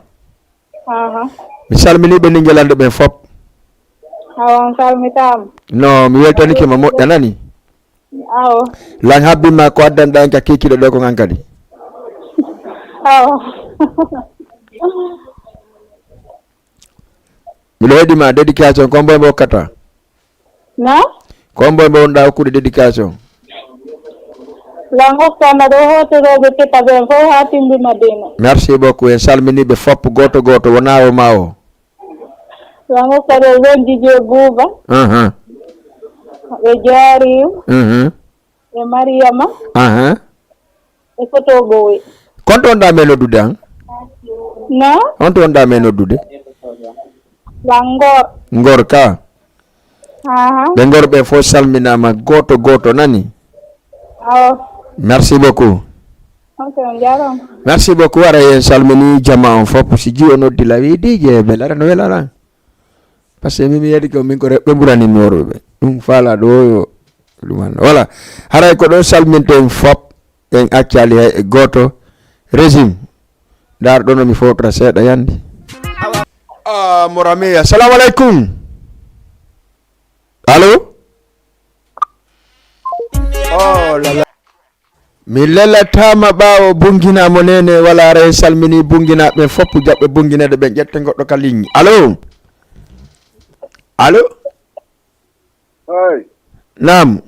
Aha. Mi salmini ɓe Ningelande ɓen fop. Awa, on salmitaama. No, mi weltanike ma moƴƴa nani. Awo. Lan habbima ko addanɗa en ka kikiɗo ɗo ko ngan kadi. Awo. Miɗo heɗi ma dédication ko mboy mbo hokkata? Na? Ko mboy mbo wonɗa hokkude dédication? Lan hokkana ɗo hootoroɓe keta ɓen fof ha timbi Madina. Merci beaucoup. En salmini ɓe fop goto goto wona o ma o. Lan hokka ɗo wonji je Buuba. Aha. Ɓe jaari. Mhm. E Mariama. Aha. E Koto Bowe. Konto on ɗa men noddude an? Na? Honto on ɗa men noddude? Lan Ngor. Ngor ka. Aha. Ɓe Ngor ɓe fof salminama goto goto nani. Awo. Merci beaucoup. Ok, on jarama. Merci beaucoup. Ara en salmini jama on fof si jiwo noddi lawi dije ɓe lara no welala. Parce que min mi yeedi ko min ko rewɓe ɓurani mi worɓe ɓe. Ɗum faala ɗo yo ɗum hannde. Voilà. Haray ko ɗo salminten fop en accali hay e gooto. Régime. Ndaar ɗo no mi fowtora seeɗa yandi. Ah, Morami, assalamu alaikum. Allô? Oh là là. Mi lelataama ɓaawo Bungina mo nene wala ara en salmini Bungina ɓen fop jaɓɓe Bungineede ɓen ƴette goɗɗo ka ligne. Allo? Allo? Ay. Naam.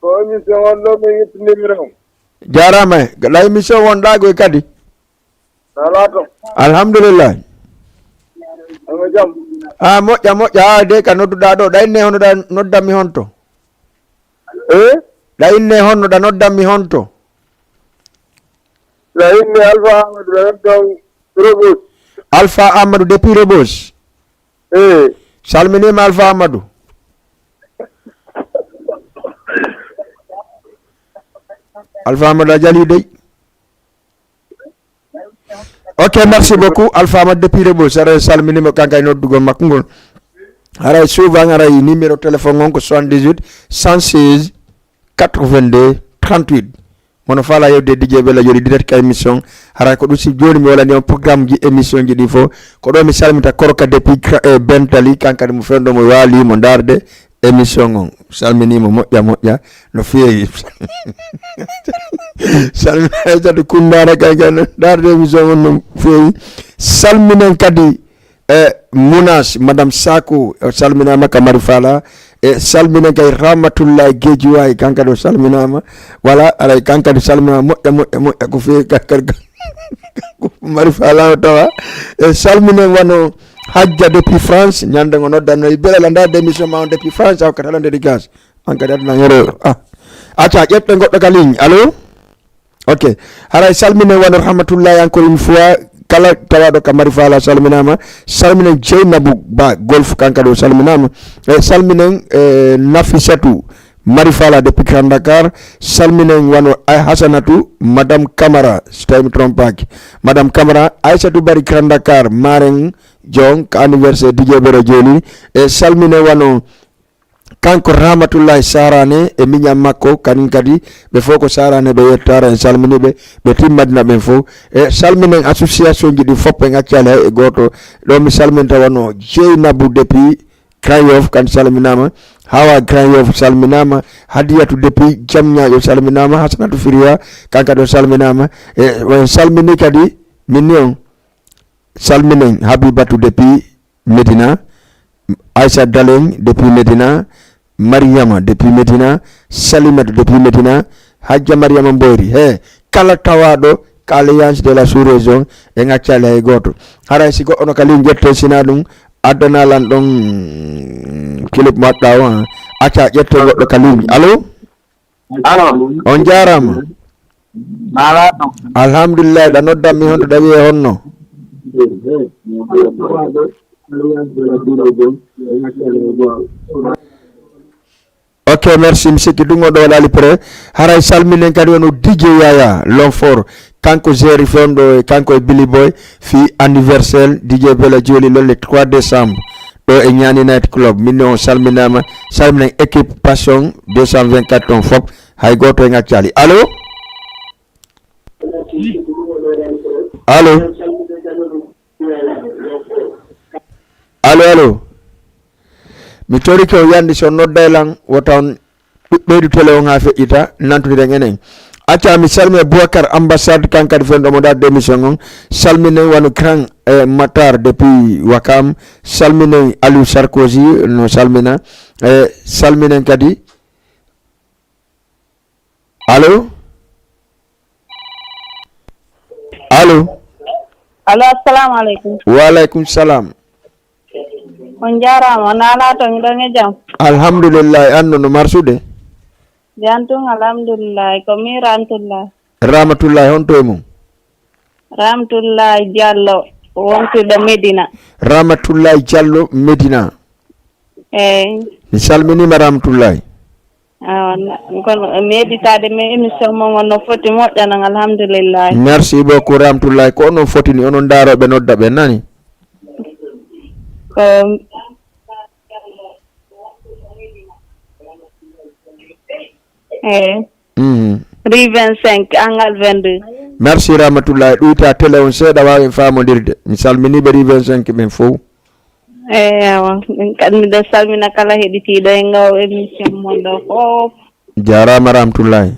Ko émission on ɗo mi yetti numéro on. Jaaraama. La émission wonɗa goy kadi. Alaa to. Alhamdulillah. Omo jam. A moƴƴa moƴƴa a de ka nodduɗa ɗo ɗa inne hono ɗa noddammi honto. Eh? Ɗa inne honno ɗa noddammi honto. Ɗa inne Alpha Amadou ɗa noddam Rebus. Alpha Amadou depuis Rebus. Eh. Salminima Alpha Amadou. Alpha Amadou a jali dey. Ok, merci beaucoup Alpha Amadou depuis Rebus. Aray salminima kanka e noddugol makko ngol. Aray souvent aray numéro téléphone on ko soixante-dix-huit cent seize quatre-vingt-deux trente-huit. Mono fala yewde D J Bella jooɗi direct ka émission. Haray ko ɗum si jooni mi walani on programme ji émission ji ɗi fof. Ko ɗo mi salmita Korka depuis Kra- e Bentali kankadi mo fewndo mo waali mo ndaarde émission on. Salminimo moƴƴa moƴƴa no feewi. Salmina Aysatu Kundana kankadi no ndaarde émission on no feewi. Salminen kadi e Munas, Madame Saku, o salminaama ka Mari Fala. E salminen kay Ramatullahi Gejuwaay, kankadi o salminaama. Wala, aray kankadi salminaama moƴƴa, moƴƴa, moƴƴa, ko feewi kankadi. Mari Fala o tawa. E salminen wano Hajja depuis France, ñande ngo noddanno e Belal, anda démission ma on depuis France, a hokkata lan dédicace. An kadi aduna hero. Ah. Acca, ƴetten goɗɗo ka ligne. Allo? Ok. Haray salminen wano Rahmatullahi encore une fois. Kala tawaɗo ka Mari Fala salminama. Salminen Jeynabou Ba Golf kankadi o salminama. E salminen e Nafisatu Mari Fala depuis Grand Dakar. Salminen wano ay Hasanatu Madame Camara si tawi mi trompaki. Madame Camara Aissatou Bari Grand Dakar maren jon ka anniversaire D J Bero joni. E salminen wano Kanko Rahmatullahi Sarane e miñam makko, kañum kadi ɓe fof ko Sarane ɓe yettara, en salmini ɓe, ɓe timmadina ɓen fof. E salminen association ji ɗi fof, en accali hay e gooto. Ɗo mi salminta wano Jeynabou depuis Grand Yoff, kan salminama. Hawa Grand Yoff salminama. Hadiyatu depuis Jamñaaƴo salminama. Hasanatu Firiya, kan kadi o salminama. E en salmini kadi min ni on. Salminen Habibatu depuis Medina, Aissa Dalen depuis Medina, Mariama depuis Medina, Salimata depuis Medina, Hajja Mariama Mboyri. He, kala tawaɗo ka Alliance de la Sous-Région, en accali hay gooto. Haray si goɗɗo no ka ligne ƴette sina ɗum, addana lan ɗon clip maɗɗa o, ha. Acca ƴette goɗɗo ka ligne. Allo? Allo. On jaaraama. Maalaaɗo. Alhamdulillahi, ɗa noddan mi honto ɗa wi'e honno? Ok, merci. Mi sikki ɗum o ɗo waɗaali prêt. Haray salminen kadi wano D J Yaya Longfort. kanko Jerry Fewndo e kanko e Billy Boy, fii anniversaire D J Bella Jolly le trois décembre ɗo e Ñaani Night Club. Min ne on salminaama, salminen équipe Passion deux cent vingt-quatre on fof, hay gooto en accaali. Allo? Allo? Allo, allo? Mi torike o yandi so nodday lan, wota on ɓeydu télé on haa feƴƴita, nantondiren enen. Acca mi salmina Boubacar Ambassade, kan kadi fewndo mo darde émission on. Salminen wano Grand, eh, Matar depuis Wakam. Salminen Aliou Sarkozy, no salmina. Eh, salminen kadi. Allo? Allo? Allo, assalamu aleykum. Wa aleykum salam. On njaaraama, on naalaa to, miɗon e jam? Alhamdulillahi, an no, no marsude? Jam tun, alhamdulillahi, ko min Ramatullahi. Ramatullahi, honto e mum? Ramatullahi Diallo, wontuɗo Medina. Ramatullahi Diallo, Medina. Eyi. Mi salminiima Ramatullahi. Awa, na-, kono mi heɗitaade mi émission mon on no foti moƴƴa non, alhamdulillahi. Merci beaucoup Ramatullahi. Ko onon fotini, onon ndaarooɓe nodda ɓe nani? Ko, eyi. Mhm. Rue vingt-cinq, angle vingt-deux. Merci Ramatullahi. Ɗuyta télé on seeɗa waawen faamondirde. Mi salminiiɓe rue vingt-cinq ɓen fow. Eyi, awa. Min kadi miɗo salmina kala heɗitiiɗo e ngaw émission mon ɗo fof. Jaaraama Ramatullahi.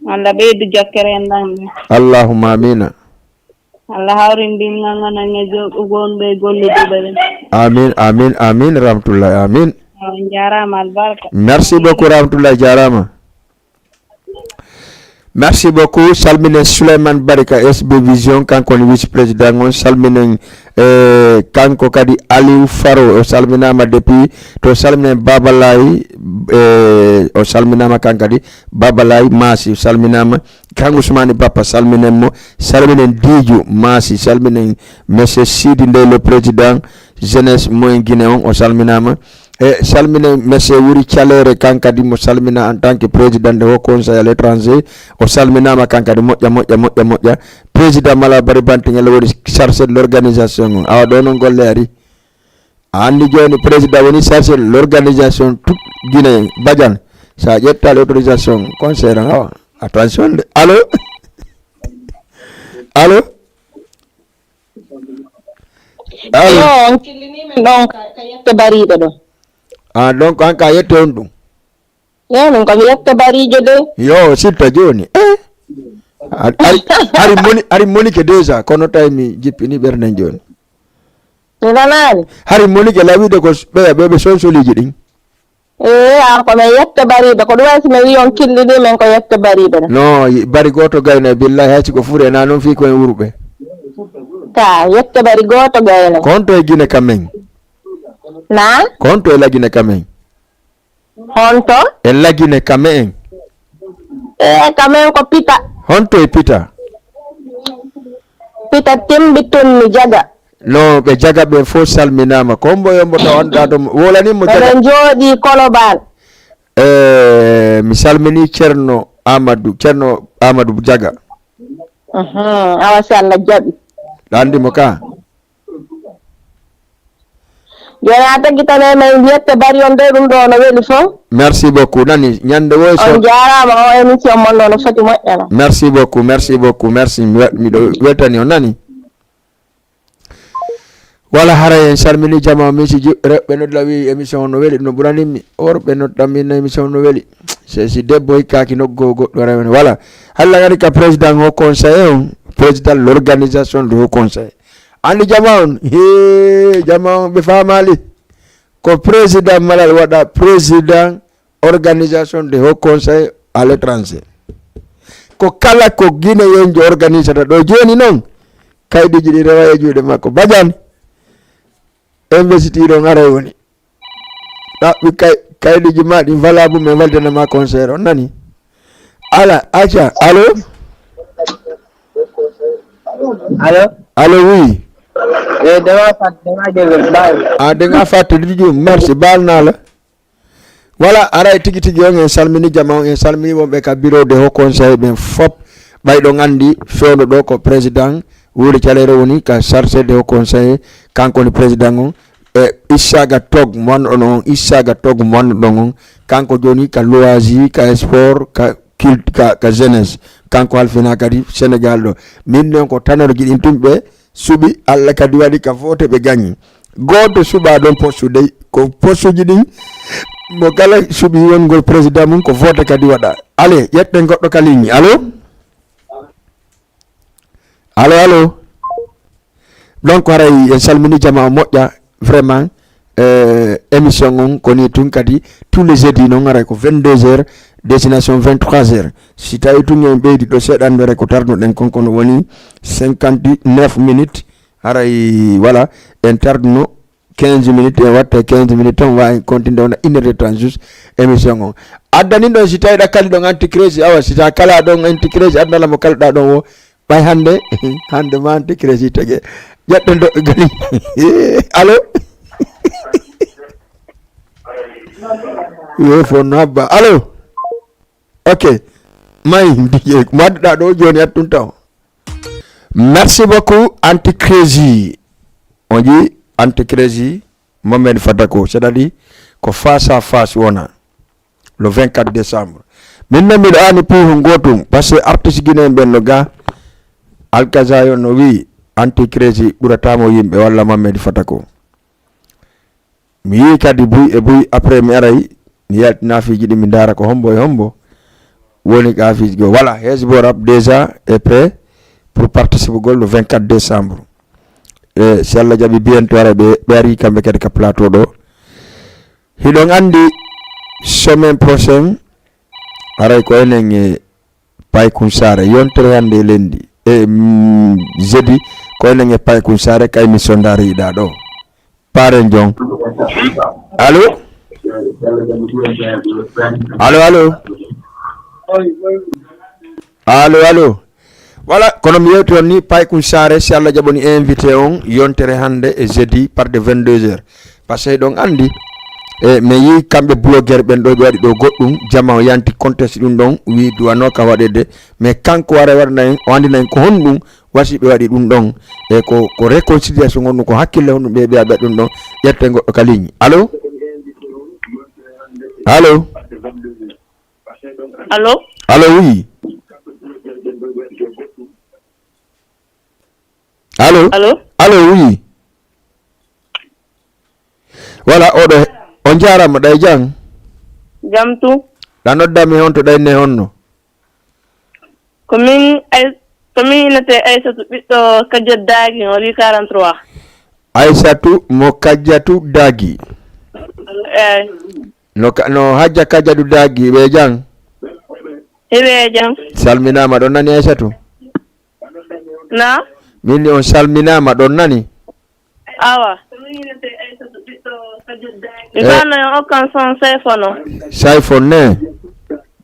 Allah ɓeydu jokkere enɗam. Allahumma amina. Allah hawrindin nganganan e jo-, wonɓe e golliduɓe ɓen. Amin, amin, amin, Ramatullahi, amin. On njaaraama albarka. Merci beaucoup, Ramatullahi, jaaraama. Merci beaucoup. Salminen Souleymane Barika, S B Vision, kanko woni vice président on. Salminen, eh, kanko kadi Aliou Faro, o salminaama depuis to. Salminen Babalay, eh, o salminaama kan kadi. Babalay Masi, salminaama. Kanko Ousmane Bappa, salminen mo. Salminen Didio Masi, salminen Monsieur Sidi Ndeye, le président jeunesse moyen Guinée on, o salminaama. E salminen Monsieur Wuri Calere, kan kadi mo salmina en tant que président de Haut Conseil à l'étranger. O salminaama kan kadi, moƴƴa, moƴƴa, moƴƴa, moƴƴa. Président Mala Bari Bantingel woni chargé de l'organisation on. Awa ɗo noon golle ari. A anndi jooni président woni chargé de l'organisation toute Guinée. Badiane, so a ƴetta l'autorisation conseil tan, awa, attention de. Allo? Allo? Allo? Yo, on killini min ɗon ka, ka yette bariiɗe ɗon. Ah, donc an ka yette on ɗum? Yo, min ko mi yetta bariijo de. Yo, sitta jooni. Eh? Hari, hari, hari moni, hari monike déjà, kono tawi mi jippini ɓerden jooni. Mi nanaani. Hari monike lawide ko s-, ɓeya ɓe, ɓe sonsoliiji ɗin. Eh, an ko min yetta bariiɓe. Ko ɗum waɗi si mi wi'i on killini min ko yetta bariiɓe de. No, y-, bari gooto gayno, billahi, hay si ko fure na noon fii ko en wurɓe. Ka, yetta bari gooto gayno. Ko honto e Gine Kamen? Na? Ko honto e la Gine Kamen? Honto? E Lagine Kame'en. E Kame'en ko Pita. Honto e Pita? Pita Timbi Tunni Jaga. No, ɓe Jaga ɓe fof salminaama. Ko hombo e hombo taw annduɗaa to mo-, wolanin mo Jaga? Eɗen jooɗii Kolobaan. Eh, mi salminii Ceerno Amadou, Ceerno Amadou Jaga. Mhm, awa si Allah jaɓi. Ɗa anndi mo ka? Jooni a tagitanay men yette bari on de, ɗum ɗo no weli fof. Merci beaucoup. Nani, ñande wo e so- On jaaraama, o émission mon ɗo no foti moƴƴana. Merci beaucoup, merci beaucoup, merci. Mi wa-, miɗo weltani on, nani? Wala haray en salmini jama, mi si ji-, rewɓe nodda wi émission on no weli, ɗum no ɓuranin mi. Worɓe nodda min no émission on no weli. Se si debbo hikkaaki noggo goɗɗo rewene. Wala. Halla ngari ka président Haut Conseil on, président l'organisation de Haut Conseil. Anndi jama on, hee, jama on ɓe faamaali. Ko président Malal waɗa président organisation de Haut Conseil à l'étranger. Ko kala ko Guinée yenjo organisata ɗo jooni noon, kayɗiji ɗi rewa e juuɗe makko. Badiane, investiture on aray woni. Ɗaɓɓi kay-, kayɗiji ma ɗi valable, min validana ma conseil on, nani? Ala, acca, allo? Allo? Allo, oui. Eh, dama fat, dama jebe, bye. Ah, denga fat, di jum, merci, bal na la. Voilà, aray tigi tigi on, en salmini jama on, en salmini wonɓe ka bureau de Haut Conseil ɓen fop. Ɓay ɗon anndi fewndo ɗo ko président Wuri Caleere woni ka chargé de haut conseil, kanko woni président on. E Issaga Tog mo wanno ɗon on, Issaga Tog mo wanno ɗon on, kanko joni ka loisir, ka sport, ka culte, ka, ka jeunesse. Kanko halfina kadi Sénégal ɗo. Min non ko tanore jiɗin tun ɓe suɓi, Allah kadi waɗi ka vote ɓe gañi. Gooto suɓa ɗon poste dey, ko postuji ɗin mo kala suɓi wongol président mum ko vote kadi waɗa. Allez, ƴetten goɗɗo ka ligne. Allo? Allo, allo. Donc haray en salmini jama o moƴƴa vraiment. Euh, émission on ko ni tun kadi tous les jeudis non haray ko vingt-deux heures, destination vingt-trois heures. Si tawi tun en ɓeydi ɗo seeɗa anndore ko tarduɗen kon kono woni cinquante-neuf minutes. Haray voilà, en tarduno quinze minutes, en watta quinze minutes tan, wawi continde wona une heure de temps juste émission on. Addani ɗon si tawi ɗakkali ɗon anticrési, awa si ta kala ɗon anticrési, addala mo kalɗa ɗon o, ɓay hande, hande ma anticrési tege. Ƴetten do gali. Allo? Yo fo no habba. Allo? Ok. May, mo adduɗa ɗo joni attun taw. Merci beaucoup, anticrési. On dit anticrési, Mohamed Fatako, c'est-à-dire ko face à face wona le vingt-quatre décembre. Min non miɗo ani pour gotum, parce que artiste guinéen ɓen no ga, Alkaza yo no wi anticrési ɓuratamo yimɓe walla Mohamed Fatako. Mi yii kadi buy e buy, après mi aray, mi yaltina afiiji ɗi, mi ndaara ko hombo e hombo woni ka afiiji goo. Voilà, Hezbo Rap déjà est prêt pour participegol le vingt-quatre décembre. E si Allah jaɓi bientôt aray ɓe, ɓe ari kamɓe kadi ka plateau ɗo. Hiɗon andi semaine prochaine aray ko enen e Paykun Saare, yontere hannde e lenndi, e, mm, jeudi, ko enen e Paykun Saare ka émission Ndaara Yiɗaa ɗo. Paren Jon. Allo? Allo, allo? Allo, allo? Voilà, kono mi yewti on ni Paykun Saare, si Allah jaɓoni invité on yontere hannde e jeudi par de vingt-deux heures. Parce que ɗon anndi, e, mi yii kamɓe blogueur ɓen ɗo ɓe waɗi ɗo goɗɗum, jama o yanti conteste ɗum ɗon, wi duwano ka waɗede, mais kanko wara waɗana en, o anndina en ko honɗum wasi ɓe waɗi ɗum ɗon, e ko, ko réconciliation honɗum, ko hakkille honɗum ɓe ɓe waɗa ɗum ɗon, ƴetten goɗɗo ka ligne. Allo? Allo? Allo? Allo, oui. Allo? Allo? Allo, oui. Voilà, oɗo he-, on jaarama, ɗay jam? Jam tu. Ɗa noddami on to ɗay ne honno? Ko min Ay-, ko min innete Aysatu ɓiɗɗo Kajjat Daagi, on ri quarante-trois. Aysatu mo Kajjatu Daagi. Eey. No ka, no Hajja Kajjatu Daagi, ɓe jam? Hiɓe jam. Salminaama, ɗon nani Aysatu? Na? Min ni on salminaama, ɗon nani? Awa. Mi faano yo okkan son sayfon o. Sayfon ne?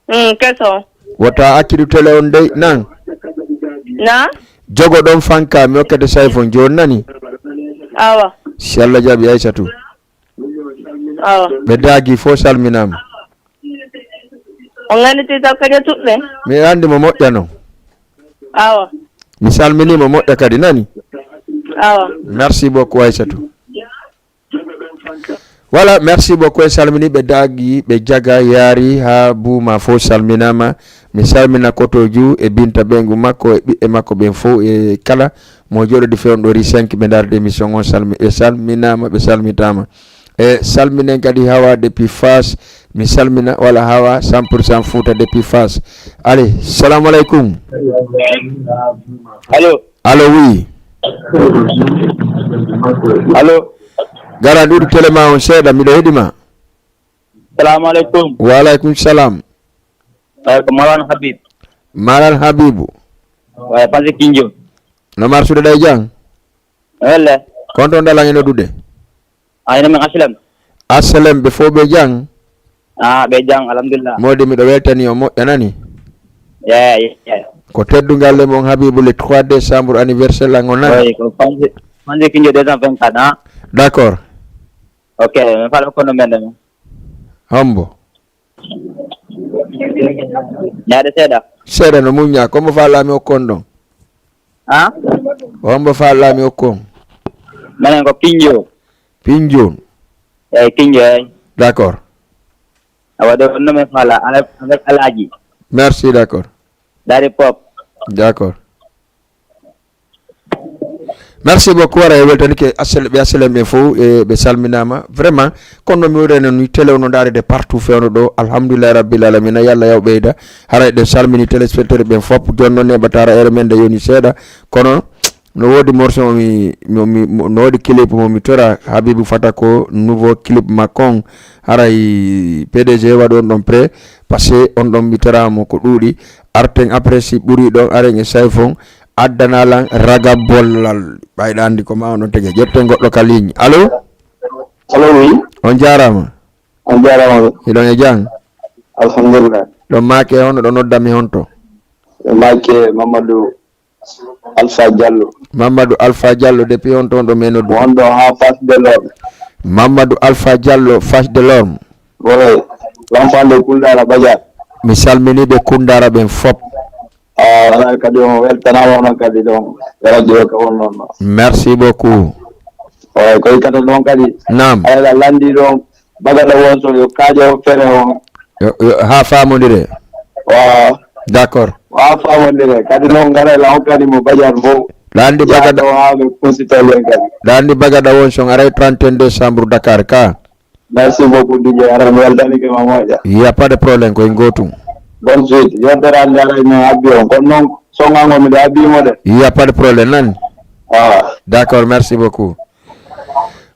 Mm, keso. Wota accidu tele on dey nan? Na? Jogo ɗon fanka, mi okkete sayfon jooni nani? Awa. Si Allah jaɓi Aysatu. Awa. Ɓe Daagi fof salminaama. On ngannditi taw Kajjatu ɓe? Mi anndi mo moƴƴa non. Awa. Mi salminii mo moƴƴa kadi nani? Awa. Merci beaucoup Aysatu. Voilà, merci beaucoup. En salminii ɓe Daagi, ɓe Jaga, Yaari haa Buuma fof salminaama. Mi salmina Kotoju e Binta ɓeyngu makko e ɓiɓɓe makko ɓen fof e kala mo jooɗodi fewndo ri cinq ɓe ndaarde émission on salmi-, ɓe salminaama, ɓe salmitaama. E salminen kadi Hawa depuis Fass, mi salmina wala Hawa cent pour cent Fouta depuis Fass. Allez, salamu aleykum. Allo. Allo, oui. Allo. Gara ɗuɗu télé ma on seeɗa, miɗo heɗi ma. Salamu aleykum. Wa aleykum salam. Eh, ko Maran Habib. Maran Habibu. Wa Panzi Kinjo. No marsude ɗay jam? Welle. Konto ndalan e noddude? A ina men H L M. H L M ɓe fof ɓe jam? Ah, ɓe jam, alhamdulillah. Modi miɗo weltani o moƴƴa nani? Yeah, yeah, yeah. Ko teddungal le mon Habibu le trois décembre anniversaire lan o nani? Oui, ko Panzi, Panzi Kinjo deux cent vingt-quatre, ah. D'accord. Ok, mi fala kono men ɗum. Hombo? Yaade seeɗa. Seeɗa no muññaa. Ko mbo faalaa mi okku on ɗon? Ha? Ko mbo faalaa mi okku on? Menen ko Pinjo. Pinjo? Eeyi, Pinjo, eeyi. D'accord. Awa, ɗo no mi faalaa, avec, avec Alaaji. Merci, d'accord. Dari Pop. D'accord. Merci beaucoup. Ara e weltanike asel ɓe aselem ɓe fof e ɓe salminama vraiment. Kono mi wurene ni télé o no ndaarede partout fewno ɗo, alhamdulillahi rabbil alamina. Yalla yaw ɓeyda. Haray ɗe salmini téléspectateur ɓen fof. Joni noon neɓata ara ere men nde yoni seeɗa, kono no woodi morceau mo mi mo mi mo- no woodi clip mo mi tora Habibu Fata ko nouveau clip makko on. Haray P D G waɗi on ɗon prêt, parce que on ɗon mi toramo ko ɗuuɗi. Arten après si ɓuri ɗon aren e sayfon. Addana lan raga bollal. Ɓayɗa anndi ko ma on ɗon tege. Ƴetten goɗɗo ka ligne. Allo? Allo, oui. On jaaraama. On jaaraama. Hiɗon e jam? Alhamdulillah. Ɗon maake hono ɗo noddami honto? Ɗo maake Mamadou Alpha Diallo. Mamadou Alpha Diallo, depuis honto on ɗo me noddu? Wonɗo ha Face de l'Orme. Mamadou Alpha Diallo, Face de l'Orme. Oui. L'enfant de Koundara Badiar. Mi salmini ɓe Koundara ɓen fop. Ah, alaa kadi on weltanaama onon kadi ɗon e radio ka wonnon ɗon. Merci beaucoup. Eeyi, ko ikkata ɗon kadi. Naam. Aɗa lanndi ɗon bagada won so yo kaaƴe o fere on. Yo- yo- haa faamondire. Waaw. D'accord. Haa faamondire. Kadi noon ngara la on kadi mo Badiar fof. Ɗa anndi bagada Haa ɓe kunsitoo ɓen kadi. Ɗa anndi bagada won so ngaray trente et un décembre Dakar ka. Merci beaucoup, D J. Ara mi weltanike ma moƴƴa. Il y a pas de problème, ko en gootum. Bonne suite. Yewtere hannde ara mi habbi on. Kono noon, soŋango miɗo habbi mo de. Il y a pas de problème, nani? Ah. D'accord, merci beaucoup.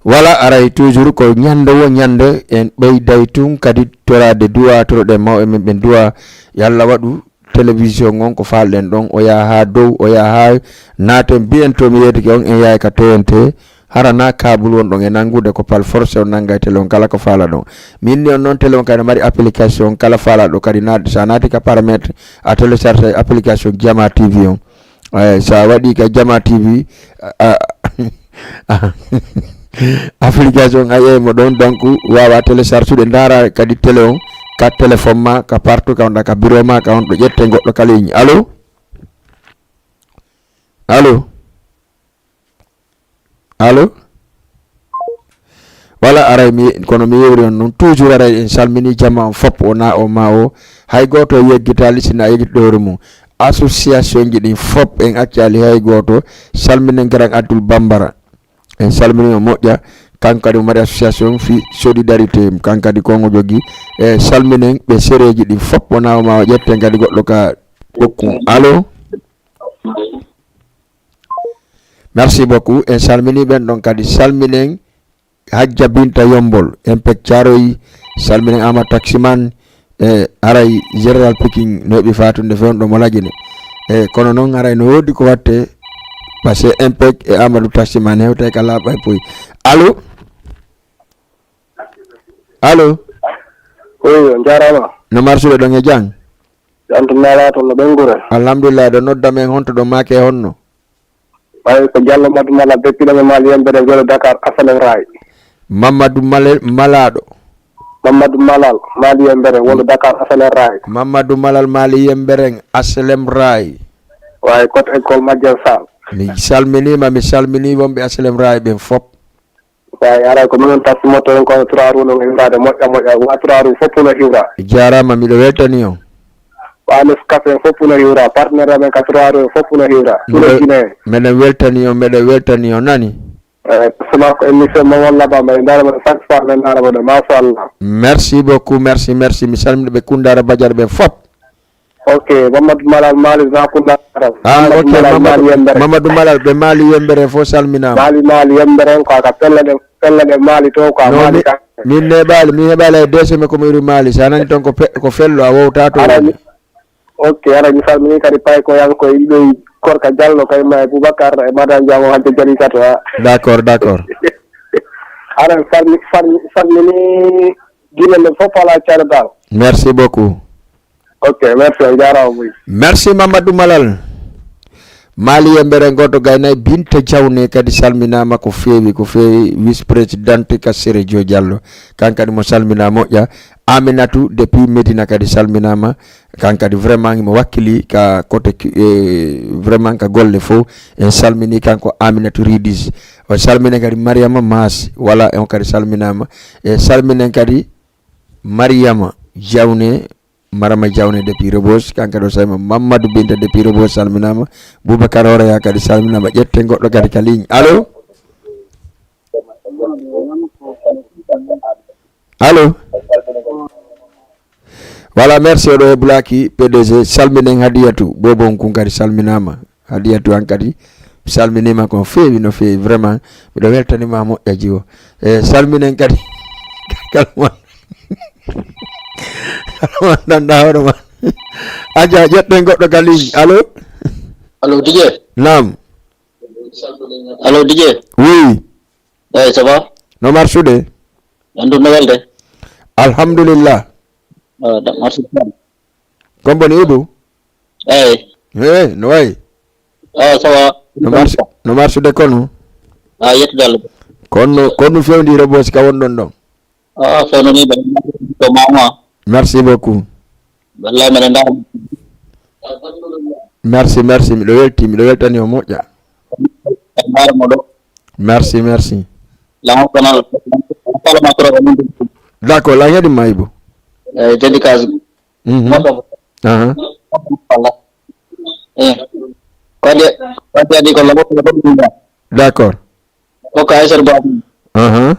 Voilà, aray toujours ko ñande wo ñande en ɓeyday tun kadi toraade du'a, toroɗen mawɓe men ɓen du'a, yo Allah waɗu télévision on ko faalɗen ɗon, o yaha haa dow, o yaha haa naaten bientôt mi yeetike on en yahay ka T N T, hara na kabul won ɗon e nanngude ko par force on nannga e télé on kala ko faala ɗon. Min ni on noon télé on kadi no mari application kala faala ɗo kadi na, sa naati ka paramètre a télécharge application Jama T V on. Eh, sa waɗi ka Jama T V, a, a, application a yeey mo ɗon, donc wawa télécharge suɗe ndaara kadi télé on ka téléphone ma, ka partout ka wonɗa, ka bureau ma, ka wonɗo ƴette goɗɗo ka ligne. Allo? Allo? Allo? Wala aray mi, kono mi yewri on noon, toujours aray en salmini jama on fop, o na o ma o, hay gooto yeggitaali sina yeggiti ɗowre mum. Association ji ɗin fop en accaali hay gooto, salminen Grand Abdoul Bambara. En salmini mo moƴƴa, kanko kadi o mari association fi solidarité, kanko kadi ko ngo jogi. E salminen ɓe sereji ɗin fop, o na o ma o ƴetten kadi goɗɗo ka ɓokkum. Allo? Merci beaucoup. En salmini ɓen ɗon kadi. Salminen Hajja Binta Yombol, M P E C Thiaroye, salminen Ama Taximan, e aray Général Pikin no heɓi fatunde fewndo mo lagine. E kono noon aray no woodi ko watte, parce que M P E C e Amadou Taximan hewtay ka laaɓa e poy. Allo? Allo? Oui, on jaaraama. No marsuɗe ɗon e jam? Antum naalaa toon no ɓen gure. Alhamdulillah, ɗo nodda men honto ɗo maake honno? Ɓay ko Diallo Madou Malal, deppiɗo mo Mali Yembere, welo Dakar, Asalem Raay. Mamadou Malal, Malaɗo. Mamadou Malal, Mali Yembere, welo Dakar, Asalem Raay. Mamadou Malal, Mali Yembere, Asalem Raay. Waay, koto école Madial Sall. Mi salminiima, mi salminii wonɓe Asalem Raay ɓen fop. Waay, aray ko minen taski moto on kono trois roues no hiwraade moƴƴa moƴƴa. Wa trois roues fof no hiwra. Jaaraama, miɗo weltani on. Wa Nescafé fof no hiwra. Partenaire amen ka trois roues fof no hiwra. Miɗo- Tulo Guinée. Meɗen weltani on, meɗen weltani on, nani? Eh, suma ko émission mo walla ba mbaɗa ndaara mbaɗa chaque fois men ndaara mbaɗa. Machallah. Merci beaucoup, merci, merci. Mi salmini ɓe Koundara Badiar ɓen fop. Ok, Mamadou Malal Mali na Koundara. Ah, Mamadou ok, Malal Mamadou, Mali Yembere. Mamadou Malal ɓe Mali Yembere fof salminaama. Mali, Mali Yembere ko ka pelle ɗe, pelle ɗe Mali to, ka No, Mali mi, ka. Min neɓaali, mi heɓaali e D C M ko mi wiri Mali. Sa nani toon ko pe-, ko fello a wowta to. Ara mi, ok, ara mi salmini kadi pay ko yan ko yimɓe Korka Diallo kay ma e Boubacar e Madame Diamo Hajja Jali Kato, a. D'accord, d'accord. Ara salmi-, salmi-, salmini Guinée le fof ala caro dal. Merci beaucoup. Ok, merci, on jaaraama muy. Merci Mamadou Malal. Mali yembere goto gaynay. Binta Jawne kadi salminaama ko feewi, ko feewi. Vice présidente ka Sere Jo Diallo, kan kadi mo salmina moƴƴa. Aminatu depuis Medina kadi salminaama, kan kadi vraiment himo wakkili ka côté ki- eh, vraiment ka golle fof. En salmini kanko Aminatu Ridis. O salmina kadi Mariama Maas, wala on kadi salminaama. E salminen kadi Mariama Jawne, Marama Jawne depuis Rebos, kanka ɗo Sayma Mamadou Binta depuis Rebos salminaama. Boubacar Horeya kadi salminaama. Ƴetten goɗɗo kadi ka ligne. Allo? Allo? Voilà, merci. Oɗo e Bulaki P D G, salminen Hadiyatu Bobon kun kadi salminaama. Hadiyatu an kadi salminiima ko feewi no feewi, vraiment. Miɗo weltanima moƴƴa jiwo. E salminen kadi kala mo kala mo anndanɗa hoore ma. Aja, ƴetten goɗɗo ka ligne. Allo? Allo, D J. Naam. Allo, D J. Oui. Eyi, ça va? No marsude? Andu no welde? Alhamdulillah. Ah, da- marsude. Komboni Ibu? Eyi. He, no wayi? Ah, ça va? No marsu- no marsude kono? Ah, yettude Allah. Kono kono fewndi Rebos ka wonɗon ɗon? Ah, fewndo ni ɓe to mama. Merci beaucoup. Wallahi mene ndar. Merci, merci. Miɗo welti, miɗo weltani o moƴƴa. Ndar mo ɗo. Merci, merci. La mo kanal. Kala ma koro mo. D'accord, la ngadi maybu. Eh, dédicace. Mhm. Moto. Aha. Walla. Eh. Kadi kadi adi ko labo ko ɗum. D'accord. Ko ka Aisha ba. Aha.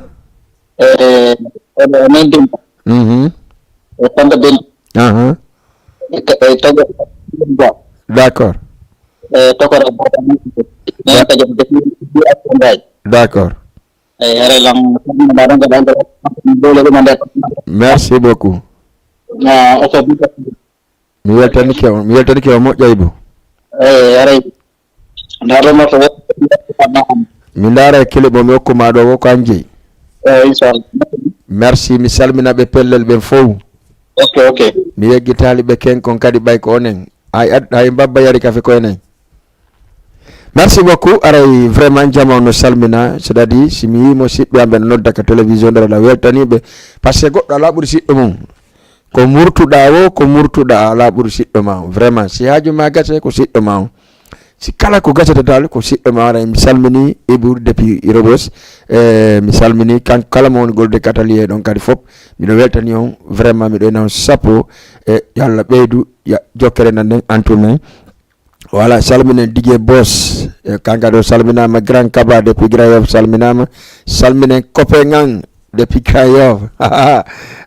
Eh, eh, eh, men dum. Mhm. Eh, tanta ben. Aha. Eh, ka- eh, togo. Ba. D'accord. Eh, togo. Men ka jam de. D'accord. Eh, are lang. Dole ko mande. Merci beaucoup. Na, o ko. Mi weltanike on, mi weltanike on moƴƴa Ibu. Eyi, aray. Ndaarnoo ko mi ndaara e kile mo mi hokku ma ɗo ko an jeyi. Eyi, inchallah. Merci, mi salmina ɓe pellel ɓen fow. Ok, ok. Mi yeggitaali ɓe ken kon kadi ɓay ko onen. Ay ad- ay mbabba yari kafe koye nayi. Merci beaucoup. Aray vraiment jama on no salmina, c'est-à-dire si mi yii mo siɓɓe am ɓe no nodda ka télévision nder la weltaniɓe, parce que goɗɗo ala ɓuri siɗɗo mum. Ko murtuɗa wo, ko murtuɗa ala ɓuri siɗɗo ma on. Vraiment, si haaju ma gase ko siɗɗo ma on. Si kala ko gasata dal ko siɗɗo ma on. Mi salmini Ibou depuis Rebos. Eh, mi salmini kanko kala mo woni golde kataliye ɗon kadi fop. Miɗo weltani on vraiment, miɗo ina on sappo. E yo Allah ɓeydu ya jokkere nan nden antourne. Voilà, salminen D J Boss. E kanka ɗo salminama, Grand Kaba depuis Grand Yoff salminama. Salminen Copenhague depuis Grand Yoff.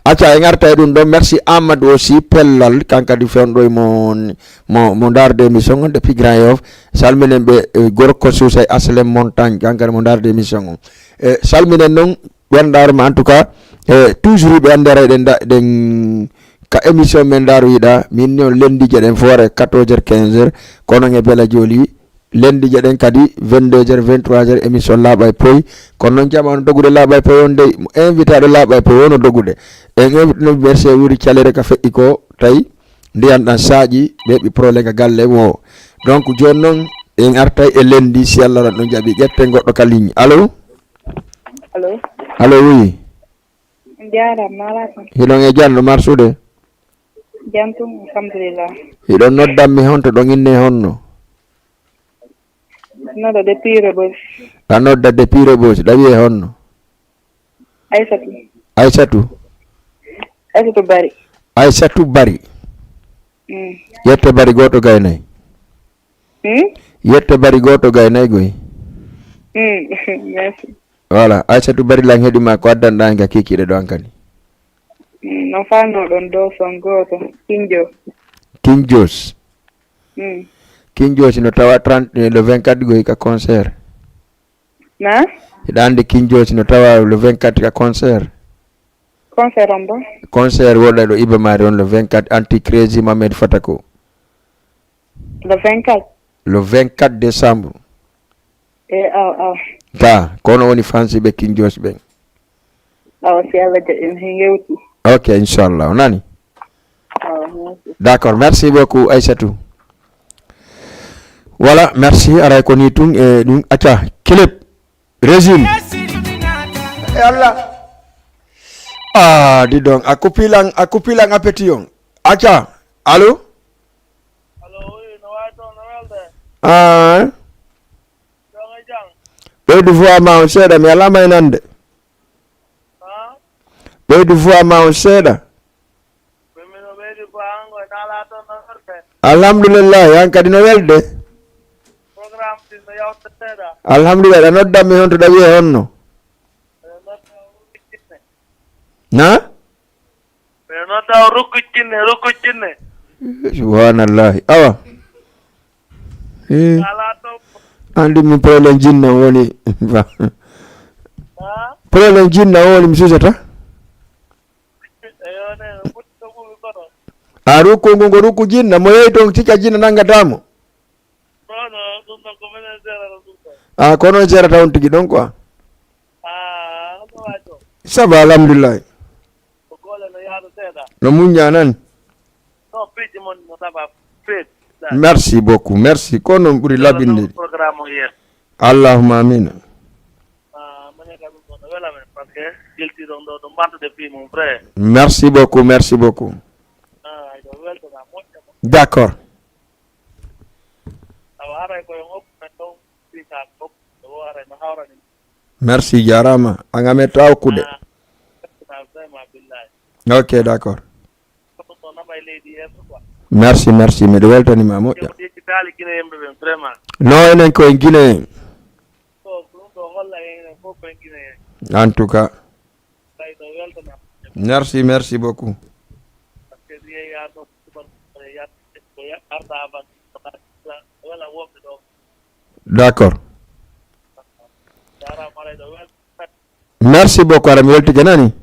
Acca, en arta e ɗum ɗo. Merci Amadou aussi Pellal, kanka di fewndo mo mo mo darde émission on depuis Grand Yoff. Salminen ɓe, e, gorko Sousay Aslem Montagne, kanka mo darde émission on. E salminen non ɓen darma en tout cas. E toujours ɓe andere ɗen da- ɗen ka émission men ndaroyiɗa, min ni on lendije ɗen foore quatorze heures, quinze heures, kono e Bela Joli, lendije ɗen kadi vingt-deux heures, vingt-trois heures, émission laaɓa e poy. Kono noon jama on dogude laaɓa e poy on dey, invitaɗo laaɓa e poy on o dogude. En invitino merci wuri calere ka feƴƴi ko tawi ndiyan ɗan saaƴi, ɓe heɓi problème ka galle mo. Donc jooni noon en artay e lendi, si Allah ɗan ɗon jaɓi, ƴetten goɗɗo ka ligne. Allo? Allo? Allo, oui. On jaaraama, maa alaa tan. Hiɗon e jam, no marsude? Jam tun, alhamdulillah. Hiɗon noddan mi honto ɗon inne honno? Nodda depuis Rebeuss. A nodda depuis Rebeuss, ɗa wiye honno? Aysatu. Aysatu? Aysatu Bari. Aysatu Bari. Mm. Yette Bari gooto gaynay. Hmm? Yette Bari gooto gaynay goy. Hmm. Merci. Voilà, Aysatu Bari lan heɗi ma ko addan ɗan ga kikiɗe ɗo an kadi. Hmm, no fanno ɗon dow son gooto. Kinjo. Kinjos. Hmm. Kinjos no tawa trente, eh, le vingt-quatre goy ka concert. Na? Hiɗa andi Kinjos no tawa le vingt-quatre ka concert. Concert on bo? Concert woɗa ɗo Iba Mari on le vingt-quatre anti Crazy Mohamed Fatako. Le vingt-quatre? Le vingt-quatre décembre. E aw, aw. Ka, kono woni fansi ɓe Kinjos ɓen. Awa, si Allah jaɓi, en hewti. Ok, inchallah. O nani? Awa, merci. D'accord, merci beaucoup, Aissatou. Voilà, merci. Aray ko ni tun e ɗum. Acca, clip. Régime. E Allah. Ah, dis donc, a kupilan, a kupilan appétit on. Acca, allo? Allo, oui, no wawi toon, no welde? Ah. Jam e jam. Ɓeydu voix ma on seeɗa, mi alaa ma e nande. Ha? Ɓeydu voix ma on seeɗa. Min mino ɓeydi voix an ko e nala toon no welde. Alhamdulillah, an kadi no welde. Programme ɗin no yawta seeɗa. Alhamdulillah, ɗa noddan mi honto ɗa wiye honno? Eɗen nodda o Rukku Jinne. Na? Eɗen nodda o Rukku Jinne, Rukku Jinne. Subhanallahi. Awa. Eh. Ala to. Andi mi problème jinna woni. Ha? Problème jinna woni mi susata. Eyo, ne, no fuɗɗi to ɓuri kono. A rukku ngu ngo rukku jinna, mo yehi toon sicca jinna nangatamo. Non, non, ɗum ɗon ko minen serata ɗum ɗon. Ah, ko non serata on tigi ɗon quoi. Ah, no waji ɗon. Ça va, alhamdulillah. Ko golle no yaadu seeɗa. No muñña nan. Non, piiji mon no saba feet. Merci beaucoup, merci. Ko non ɓuri labinde. Programme o yeeso. Allahumma amin. Ah, mane ka ɗum ɗon no wela men, parce que yilti ɗon ɗo, ɗo mbattude fii mum, vrai. Merci beaucoup, merci beaucoup. Ah, ay ɗo weltana moƴƴa. D'accord. Awa, aray koye hokku men ɗon, fii ka hokku, ɗo o aray no hawrani. Merci, jarama. An a metta hokkude. Ah, weltana vraiment, billahi. Ok, d'accord. Merci, merci. Miɗo weltanima moƴƴa. No, enen ko en Guinéen. En tout cas. Merci, merci beaucoup. D'accord. Merci beaucoup, aɗa mi weltike nani.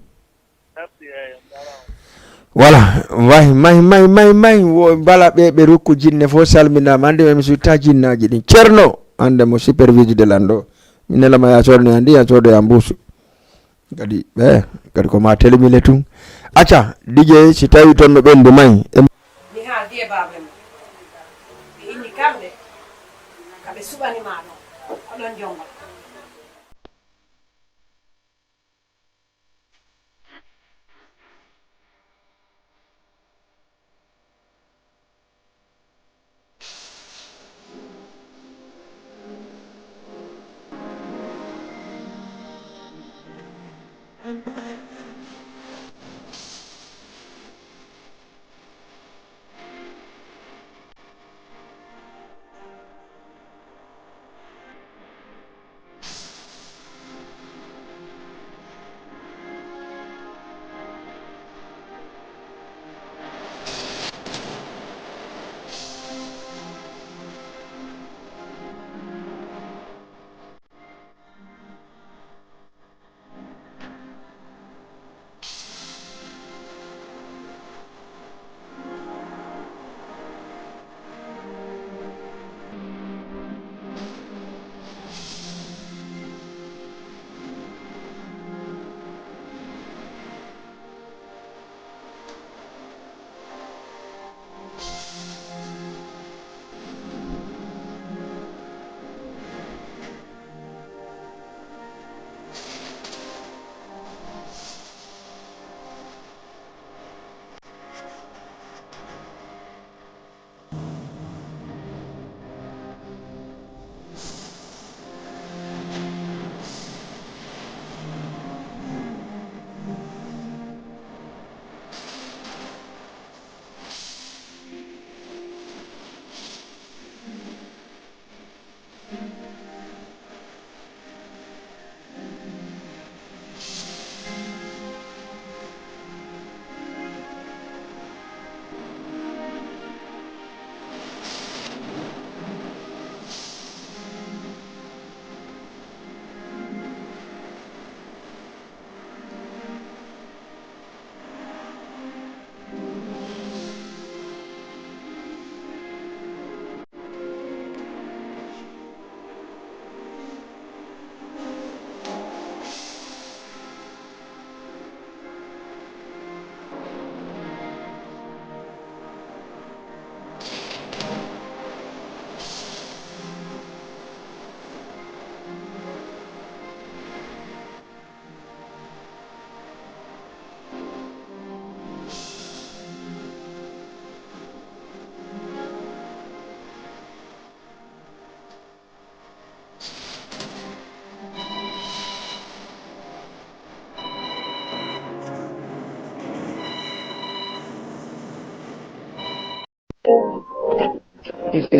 Voilà, wahi, mahi, mahi, mahi, mahi, wo, mbala ɓe, ɓe rukku jinne fof salminaama. Ande mi sutta jinnaaji ɗin. Ceerno, ande mo supervise de lan ɗo. Mi nelama ya soodno ya ndi, ya soodo ya mbuusu. Kadi, ɓe, kadi ko ma telemile tun. Acca, D J, si tawi toon no ɓendu mahi. E mi haaldi e baaba men. Ɓe inni kamɓe, ka ɓe suɓani ma ɗon. Ko ɗon jonngol.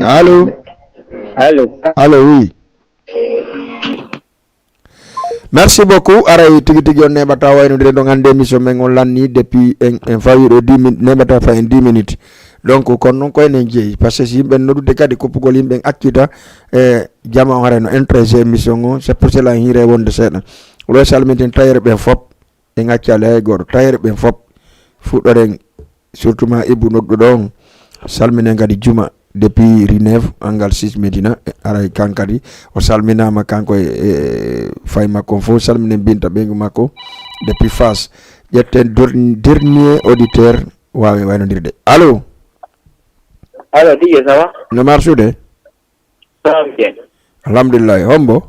Allô? Allô? Allô, oui. Merci beaucoup. Aray tigi tigi on neɓata waynodire ɗon hannde émission men on lanni depuis en, en fawi ɗo dix minutes, neɓata fa en dix minutes. Donc kono noon ko enen jeeyi, parce que si yimɓe noddude kadi koppugol yimɓe en accita e jama on haray no intéressé émission on, c'est pour cela en hiire wonde seeɗa. Oɗo salmiten tailleur ɓen fop, en accali hay goto, tailleur ɓen fop fuɗɗoren. Surtout ma Ibou nodduɗo on, salminen kadi Juma depuis Rineve, Angal six Médina, aray kan kadi o salminama kanko e, e fay makko on fof, salminen Binta ɓeyngu makko depuis Fass. Ƴetten dor- dernier auditeur wawi waynodirde. Allô? Allô, D J, ça va? No marsude? Ça va bien. Alhamdulillahi. Hombo?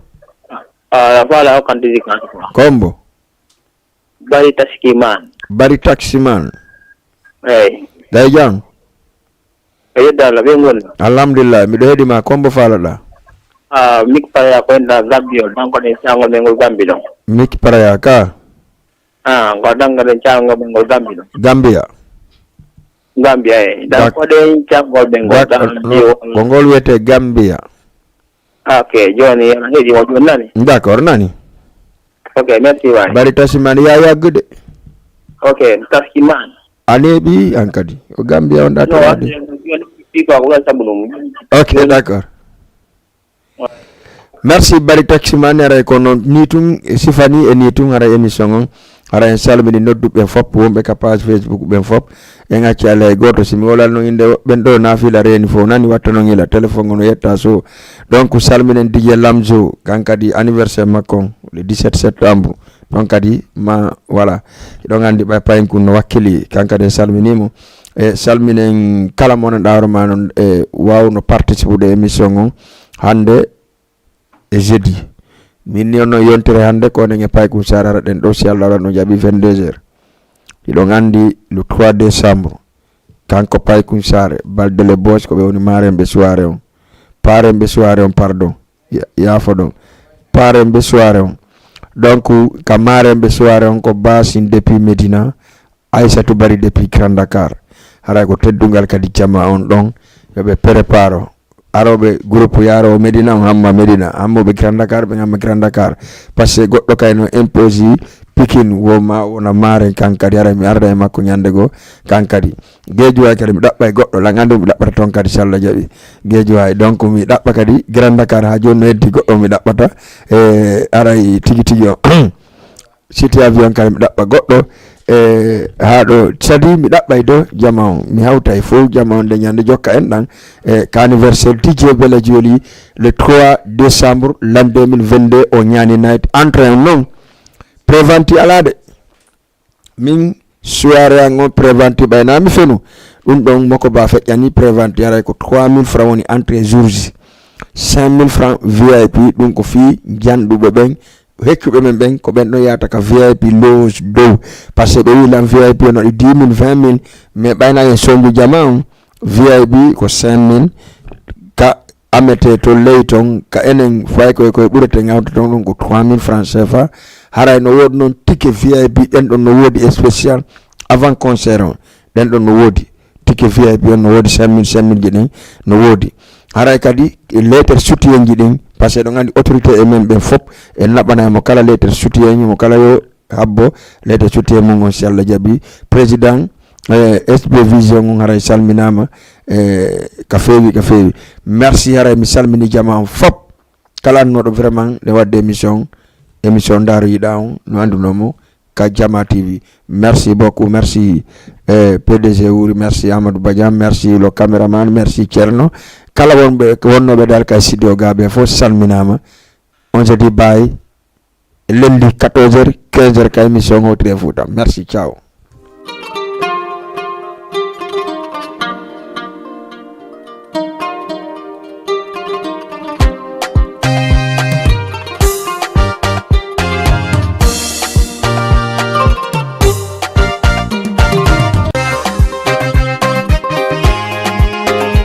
Ah, voilà, on kan didi kan quoi. Ko hombo? Bari Taskiman. Bari Taximan. Hey. Gay jam? E yedda Allah, ɓe ngol. Alhamdulillah, miɗo heɗi ma, kombo falaɗa? Ah, mik paraya ko en da Gambia, donc ɗen cangol men ngol Gambi ɗon. Mik paraya ka? Ah, ngol danga ɗen cangol men ngol Gambi ɗon. Gambia. Gambia, eh. Dan Dak- ko ɗen cangol men ngol Dak- dan no, ko ngol wiyete Gambia. Ok, joni en heɗi mo joni nani. D'accord, nani? Ok, merci waay. Bari Taximan ya yaggude. Ok, Taskiman. A neeɓi an kadi. O Gambia on No, ɗatorade. Fiko ko wala sabu ɗum. Ok, d'accord. Merci Bari Taximan, aray ko noon ni tun e sifani e ni tun haray émission on. Haray en salmini nodduɓe fop wonɓe ka page Facebook ɓen fop. En acci alay goto, si mi wolal noon inde ɓen ɗo nafila reeni fof nani watta noon ila téléphone on no yetta so. Donc salminen D J Lamzo, kan kadi anniversaire makko on le dix-sept septembre. Ɗon kadi ma voilà, hiɗon anndi ɓay payen kun no wakkili, kan kadi en salminimo. E salminen kala mo wonanɗa hoore ma noon e wawno participude émission on hannde e jeudi. Min ni on no yontere hannde ko onen e Paykun Sarr ara ɗen ɗo, si Allah waɗa no jaɓi vingt-deux heures. Hiɗon anndi le trois décembre, kanko Paykun Sarr, Balde le Boss, ko ɓe woni maremɓe soirée on. Paremɓe soirée on, pardon. Ya- Yaafo ɗon. Paremɓe soirée on. Donc, ka maremɓe soirée on ko Basin depuis Medina, Aissatou Bari depuis Grand Dakar. Haray ko teddungal kadi jama on ɗon. Yo ɓe préparo. Aroɓe groupe yaro Medina on hamma Medina. Hammoɓe Grand Dakar, ɓe hamma Grand Dakar. Parce que goɗɗo kay no imposi Pikin wo ma wona maren kan kadi haray mi arda e makko ñande goo kan kadi. Geejuwaay kadi mi ɗaɓɓay goɗɗo lan anndi mi ɗaɓɓata toon kadi si Allah jaɓi. Geejuwaay donc mi ɗaɓɓa kadi Grand Dakar haa jooni no heddi goɗɗo mi ɗaɓɓata. E aray tigi tigi o siti avion kadi mi ɗaɓɓa goɗɗo. E haa ɗo sadi mi ɗaɓɓay do jama on mi hawta e fof jama on nde ñande jokka en ɗan. E ka anniversaire D J Bella Joli le trois décembre l'an deux mille vingt-deux o ñaani night entrée on noon. Préventi alaa de. Min soirée an on préventi ɓay na mi fenu. Ɗum ɗon moko ba feƴƴani préventi haray ko trois mille francs woni entrée jour ji. Cinq mille francs V I P, ɗum ko fii janɗuɓe ɓen, heccuɓe men ɓen, ko ɓen ɗon yahata ka V I P loge dow. Parce que ɓe wi lan V I P on waɗi dix mille, vingt mille, mais ɓay na en sondu jama on, V I P ko cinq mille, ka amete to ley ton ka enen fay koye koye ɓurete ngawta ton ɗum ko trois mille francs C F A. Haray no woodi noon ticket V I P ɗen ɗon no woodi spécial avant concert on. Ɗen ɗon no woodi ticket V I P on no woodi cinq mille cinq mille ji ɗin no woodi. Haray kadi lettre soutien ji ɗin, parce que ɗon anndi autorité e men ɓen fof en naɓanay mo kala lettre soutien ji mo kala yo habbo lettre soutien mum on si Allah jaɓi. Président eh, S P Vision on haray salminaama eh, ka feewi ka feewi. Merci haray mi salmini jama on fop. Kala annooɗo vraiment ne wadde émission émission ndaaro yiɗa on no annduno mo ka Jama T V. Merci beaucoup, merci eh, P D G Wuri, merci Amadou Badian, merci le caméraman, merci Thierno. Kala wonɓe wonnooɓe dal ka studio ga ɓe fof salminaama. On se dit bye. Lundi quatorze heures, quinze heures ka émission Ngowtire Fouta. Merci, ciao.